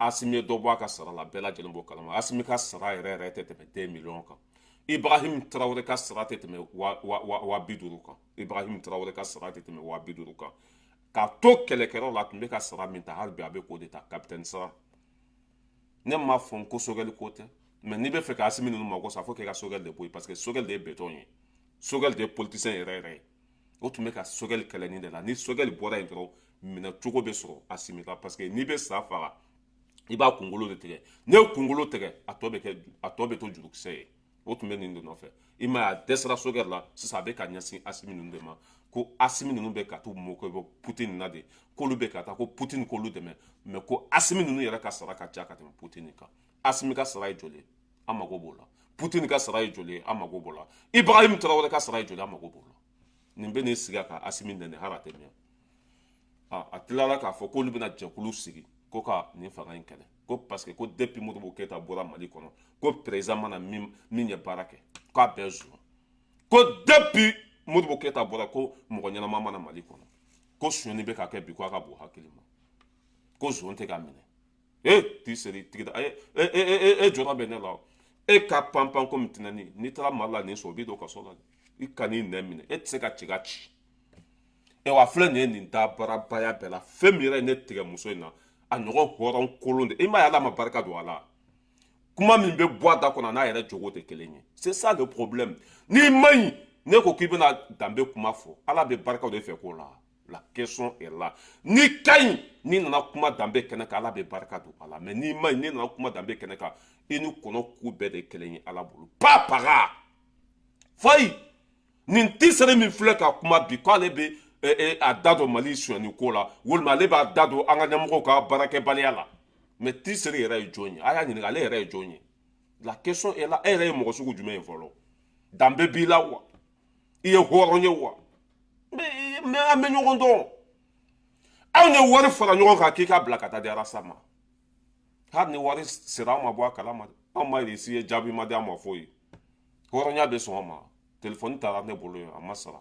Asimi ye dɔ bɔ a ka sara la, bɛɛ lajɛlen b'o kalama. Asimi ka sara yɛrɛ yɛrɛ tɛ tɛmɛ 2 millions kan. Ibrahim Traoré ka sara tɛ tɛmɛ 50.000 kan. Ibrahim Traoré ka sara tɛ tɛmɛ 50.000 kan. K'a to kɛlɛkɛyɔrɔ la, a tun bɛ ka sara min ta, hali bi a bɛ k'o de ta, capitaine sara. Ne m'a fɔ n ko Choguel ko tɛ, mais n'i bɛ fɛ ka Asimi ninnu mako sa, fo k'i ka Choguel de bɔ yen, parce que Choguel de ye béton ye, Choguel de ye politicien yɛrɛ yɛrɛ ye. O tun bɛ ka Choguel kɛlɛ nin de la. Ni Choguel bɔra yen dɔrɔn, minɛ cogo bɛ sɔrɔ Asimi la, parce que n'i bɛ sa faga, i b'a kunkolo de tigɛ. N'i ye kunkolo tigɛ, a tɔ bɛ kɛ, a tɔ bɛ to jurukisɛ ye. O tun bɛ nin de nɔfɛ. I m'a ye, a dɛsɛra Choguel la sisan, a bɛ ka ɲɛsin Asimi ninnu de ma, ko Asimi ninnu bɛ ka t'u mako bɔ Poutine na de, k'olu bɛ ka taa ko Poutine k'olu dɛmɛ, mais ko Asimi ninnu yɛrɛ ka sara ka ca ka tɛmɛ Poutine kan. Asimi ka sara ye joli ye? An mago b'o la. Poutine ka sara ye joli ye? An mago b'o la. Ibrahim Traoré ka sara ye joli? An mago b'o la. Nin bɛ nin sigi a ka Asimi nɛnɛ hali a tɛ mɛn. A tilala k'a fɔ k'olu bɛna jɛkulu sigi ko ka nin fanga in kɛlɛ, ko parce que ko depuis Modibo Keyita bɔra Mali kɔnɔ, ko président mana min ye baara kɛ, k'a bɛɛ zon, ko depuis Modibo Keyita bɔra, ko mɔgɔ ɲɛnama mana Mali kɔnɔ, ko sonyɛni bɛ ka kɛ bi, ko a ka bon hakili ma, ko zon tɛ ka minɛ. E t'i seri tigida e e e e jɔra bɛ ne la. E ka panpan komi tɛnɛni, n'i taara Mali la nin sɔrɔ, o b'i don kaso la. I kan'i nɛn minɛ, e tɛ se ka ci ka ci. Wa filɛ nin ye, nin dabarabaya bɛɛ la, fɛn min yɛrɛ ye ne tigɛ muso in na, a ɲɔgɔn hɔrɔn kolon de. I m'a ye, Ala ma barika don a la. Kuma min bɛ bɔ a da kɔnɔ, a n'a yɛrɛ jogo tɛ kelen ye. C'est ça le problème. N'i ma ɲi, ne ko k'i bɛna danbe kuma fɔ, Ala bɛ barika de fɛ ko la. La question est là. N'i ka ɲi, n'i nana kuma danbe kɛnɛ kan, Ala bɛ barika don a la. Mais n'i ma ɲi, n'i nana kuma danbe kɛnɛ kan, i ni kɔnɔ ku bɛɛ de kelen ye Ala bolo. Pa paga fayi, nin tisere min filɛ ka kuma bi, k'ale bɛ a da don Mali sonyani ko la, walima ale b'a da don an ka ɲɛmɔgɔw ka baarakɛbaliya la. Mais tisere yɛrɛ ye jɔn ye? A y'a ɲininka, ale yɛrɛ ye jɔn ye? La question est là. E yɛrɛ ye mɔgɔ sugu jumɛn ye fɔlɔ? Danbe b'i la wa? I ye hɔrɔn ye wa? Mais an bɛ ɲɔgɔn dɔn. Anw ye wari fara ɲɔgɔn kan k'i ka bila ka taa di Arasa ma. Hali ni wari sera, anw ma bɔ a kalama, anw ma réussi ye, jaabi ma di an ma foyi. Hɔrɔnya bɛ sɔn an ma. Telefɔni taara ne bolo yen, a ma sara.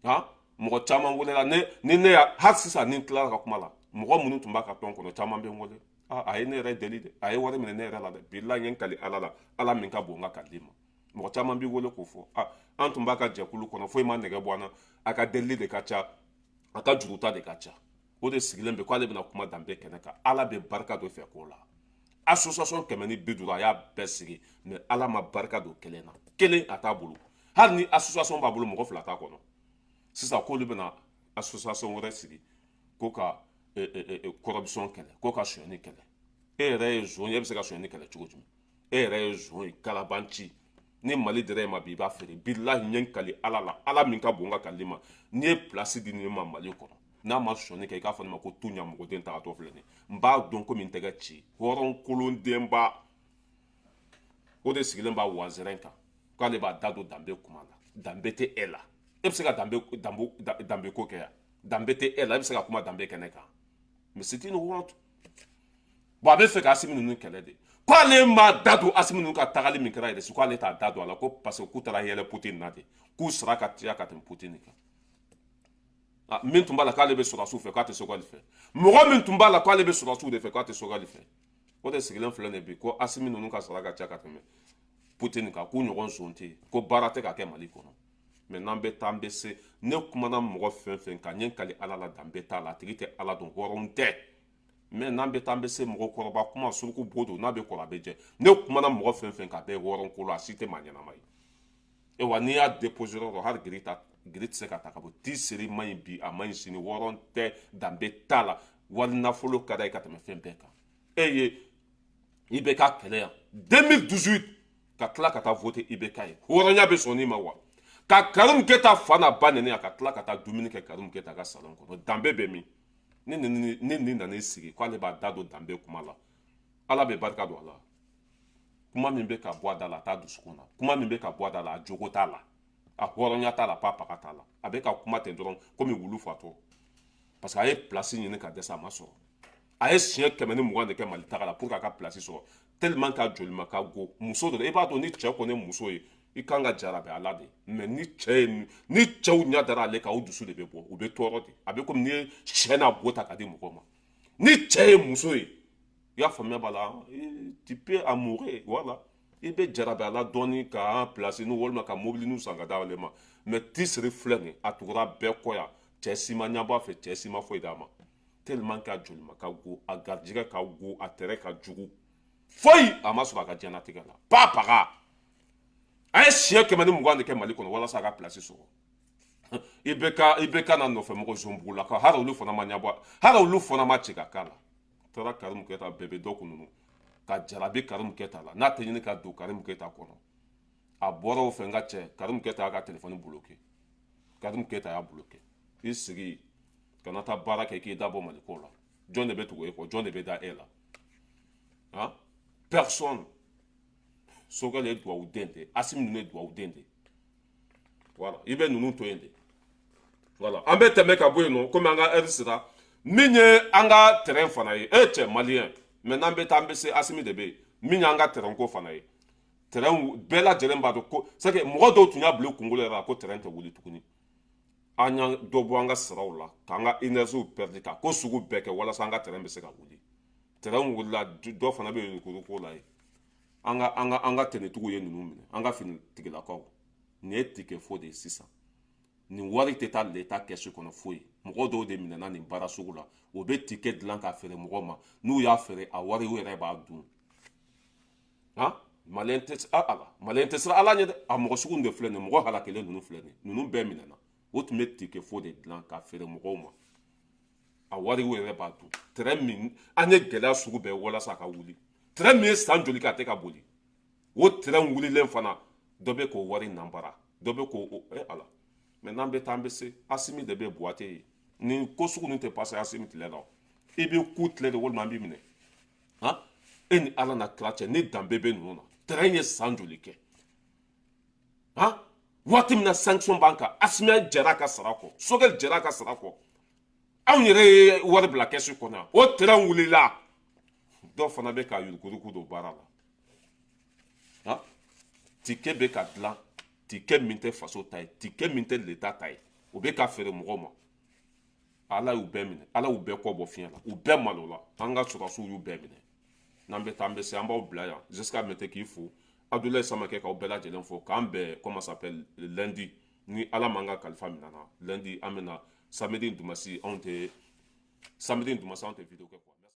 Han, mɔgɔ caman welela ne ni ne ya. Hali sisan ni n tilara ka kuma la, mɔgɔ minnu tun b'a ka tɔn kɔnɔ, caman bɛ n wele. A ye ne yɛrɛ deli dɛ, a ye wari minɛ ne yɛrɛ la dɛ. Bilahi, n ye n kali Ala la, Ala min ka bon n ka kali ma. Mɔgɔ caman b'i wele k'o fɔ: a an tun b'a ka jɛkulu kɔnɔ, foyi ma nɛgɛ bɔ an na, a ka delili de ka ca, a ka juruta de ka ca. O de sigilen bɛ k'ale bɛna kuma danbe kɛnɛ kan. Ala bɛ barika dɔ fɛ k'o la. Association 150, a y'a bɛɛ sigi, mais Ala ma barika don kelen na. Kelen a t'a bolo. Hali ni association b'a bolo, mɔgɔ fila t'a kɔnɔ. Sisan k'olu bɛna association wɛrɛ sigi ko ka corruption kɛlɛ, ko ka sonyɛni kɛlɛ. E yɛrɛ ye zon ye, e bɛ se ka sonyɛni kɛlɛ cogo jumɛn? E yɛrɛ ye zon ye, kalabanci. Ni Mali dira e ma bi, i b'a feere. Bilahi, n ye n kali Ala la, Ala min ka bon n ka kali ma, n'i ye place di nin ma Mali kɔnɔ, n'a ma sɔnni kɛ, i k'a fɔ ne ma ko tu ɲamɔgɔden tagatɔ filɛ nin ye, n b'a dɔn komi n tɛgɛ ci. Hɔrɔn kolondenba, o de sigilen b'a wazɛrɛn kan k'ale b'a da don danbe kuma la. Danbe tɛ e la, e bɛ se ka danbe danbe danbe ko kɛ yan? Danbe tɛ e la, e bɛ se ka kuma danbe kɛnɛ kan? Mais c'est une honte. Bon, a bɛ fɛ ka Asimi ninnu kɛlɛ de, k'ale ma da don Asimi ninnu ka tagali min kɛra yɛrɛ, k'ale t'a da don a la, ko parce que k'u taara yɛlɛ Poutine na de, k'u sara ka tiya ka tɛmɛ Poutine kan. Min tun b'a la k'ale bɛ sɔrɔdasiw fɛ, k'a tɛ Choguel fɛ, mɔgɔ min tun b'a la k'ale bɛ sɔrɔdasiw de fɛ, k'a tɛ Choguel fɛ, o de sigilen filɛ nin bi ko Asimi ninnu ka sara ka ca ka tɛmɛ Poutine kan, k'u ɲɔgɔn zon tɛ yen, ko baara tɛ ka kɛ Mali kɔnɔ. Mais n'an bɛ taa, an bɛ se. Ne kumana mɔgɔ fɛn fɛn kan, n ye n kali Ala la, danbe t'a la, a tigi tɛ Ala dɔn, hɔrɔn tɛ. Mais n'an bɛ taa, an bɛ se. Mɔgɔkɔrɔba kuma, suruku bo don, n'a bɛ kɔrɔ a bɛ jɛ. Ne kumana mɔgɔ fɛn fɛn kan, a bɛɛ ye hɔrɔn kolo, a si tɛ maa ɲɛnama ye. Wa n'i y'a déposé yɔrɔ dɔ, hali giri ta, giri tɛ se ka ta ka bɔ. Ti seri man ɲi bi, a man ɲi sini. Hɔrɔn tɛ, danbe t'a la, wali nafolo ka d'a ye ka tɛmɛ fɛn bɛɛ kan. E ye IBK kɛlɛ yan 2018, ka tila ka taa voter IBK ye. Hɔrɔnya bɛ sɔn n'i ma wa? Ka Karimu Keyita fa n'a ba nɛni yan, ka tila ka taa dumuni kɛ Karimu Keyita ka salon kɔnɔ. Danbe bɛ min? Ni nin nan'i sigi k'ale b'a da don danbe kuma la, Ala bɛ barika don a la. Kuma min bɛ ka bɔ a da la, a t'a dusukun na. Kuma min bɛ ka bɔ a da la, a jogo t'a la, a hɔrɔnya t'a la, pa paga t'a la. A bɛ ka kuma ten dɔrɔn komi wulu fatɔ, parce que a ye place ɲini ka dɛsɛ, a ma sɔrɔ. A ye siɲɛ 120 de kɛ Mali taga la pour que a ka place sɔrɔ, tellement ka jolima ka go muso dɔ. I b'a dɔn, ni cɛ kɔni ye muso ye, i kan ka jarabi ala de. Mais ni cɛ ye, ni cɛw ɲɛ dara ale kan, o dusu de bɛ bɔ, u bɛ tɔɔrɔ de. A bɛ komi n'i ye sɛ n'a bo ta ka di mɔgɔ ma. Ni cɛ ye muso ye, i y'a faamuya b'a la, tu peux amourer, voilà, i bɛ jarabi a la dɔɔni ka place n'u walima ka mobili n'u san ka d'ale ma. Mais tisiri filɛ nin, a tugura bɛɛ kɔ yan, cɛ si ma ɲɛbɔ a fɛ, cɛ si ma foyi d'a ma, tellement ka jolima ka go, a garijɛgɛ ka go, a tɛrɛ ka jugu, foyi a ma sɔrɔ a ka diɲɛlatigɛ la. Pa paga, a ye siɲɛ 120 de kɛ Mali kɔnɔ walasa a ka place sɔrɔ. I bɛ ka na nɔfɛ mɔgɔ zonbugulakaw, hali olu fana ma ɲɛbɔ, hali olu fana ma ci ka k'a la. Taara Karimu Keyita bɛɛ bɛ dɔ kun ninnu ka jarabi Karimu Keyita la, n'a tɛ ɲini ka don Karimu Keyita kɔnɔ. A bɔra o fɛ, n ka cɛ, Karimu Keyita y'a ka telefɔni bloqué. Karimu Keyita y'a bloqué. I sigi kana taa baara kɛ, k'i da bɔ Maliko la. Jɔn de bɛ tugu e kɔ? Jɔn de bɛ da e la? Han, personne. Sogɛl ye duwawu den de, Asimi ninnu ye duwawu den de. Voilà, i bɛ ninnu to yen de. Voilà, an bɛ tɛmɛ ka bɔ yen nɔ, komi an ka heure sera. Min ye an ka terrain fana ye, e cɛ malien, mais n'an bɛ taa, an bɛ se. Asimi de bɛ yen. Min y'an ka terrain ko fana ye, terrain bɛɛ lajɛlen b'a dɔn ko c'est que mɔgɔ dɔw tun y'a bila u kunkolo yɛrɛ la ko terrain tɛ wuli tuguni. An y'an dɔ bɔ an ka saraw la, k'an ka énergie perdre, ka ko sugu bɛɛ kɛ walasa an ka terrain bɛ se ka wuli. Terrain wulila, dɔ fana bɛ yen ko la ye. An ka tenitigiw ye ninnu minɛ, an ka finitigilakaw. Nin ye ticket faux de ye sisan. Nin wari tɛ taa l'État kɛsu kɔnɔ foyi. Mɔgɔ dɔw de minɛna nin baara sugu la, o bɛ ticket dilan k'a feere mɔgɔw ma. N'u y'a feere, a wari, u yɛrɛ b'a dun. Han, malien tɛ ala, malien tɛ siran ala ɲɛ dɛ. A mɔgɔ sugu de filɛ nin, mɔgɔ halakelen ninnu filɛ nin, ninnu bɛɛ minɛna. O tun bɛ ticket faux de dilan k'a feere mɔgɔw ma, a wari, u yɛrɛ b'a dun. Terrain min an ye gɛlɛya sugu bɛɛ walasa a ka wuli, terrain min ye san joli kɛ a tɛ ka boli, o terrain wulilen fana, dɔ bɛ k'o wari nanbara, dɔ bɛ k'o ala. Mais n'an bɛ taa, an bɛ se. Asimi de bɛ Buwate ye. Nin ko sugu ninnu tɛ passer Asimi tile la. I bɛ ku tile de walima an b'i minɛ. Han, e ni ala na kira cɛ, ni danbe bɛ ninnu na. Terrain ye san joli kɛ? Han, waati min na sanction b'an kan, Asimi jɛra a ka sara kɔ, Sogɛli jɛra a ka sara kɔ, anw yɛrɛ ye wari bila kɛsu kɔnɔ yan. O terrain wulila, dɔw fana bɛ ka yuruguyurugu don baara la. Han, ticket bɛ ka dilan, ticket min tɛ faso ta ye, ticket min tɛ l'État ta ye, o bɛ ka feere mɔgɔw ma. Ala y'u bɛɛ minɛ, Ala y'u bɛɛ kɔ bɔ fiɲɛ la, u bɛɛ malo la. An ka sɔrɔdasiw y'u bɛɛ minɛ. N'an bɛ taa, an bɛ se. An b'aw bila yan jusqu'à maintenant. K'i fo, Abdoulaye Samakɛ, k'aw bɛɛ lajɛlen fo, k'an bɛn, comment s'appelle, lundi, ni Ala m'an ka kalifa minɛ na. Lundi an bɛ na, samedi, dimanche anw tɛ, samedi, dimanche anw tɛ vidéo kɛ quoi.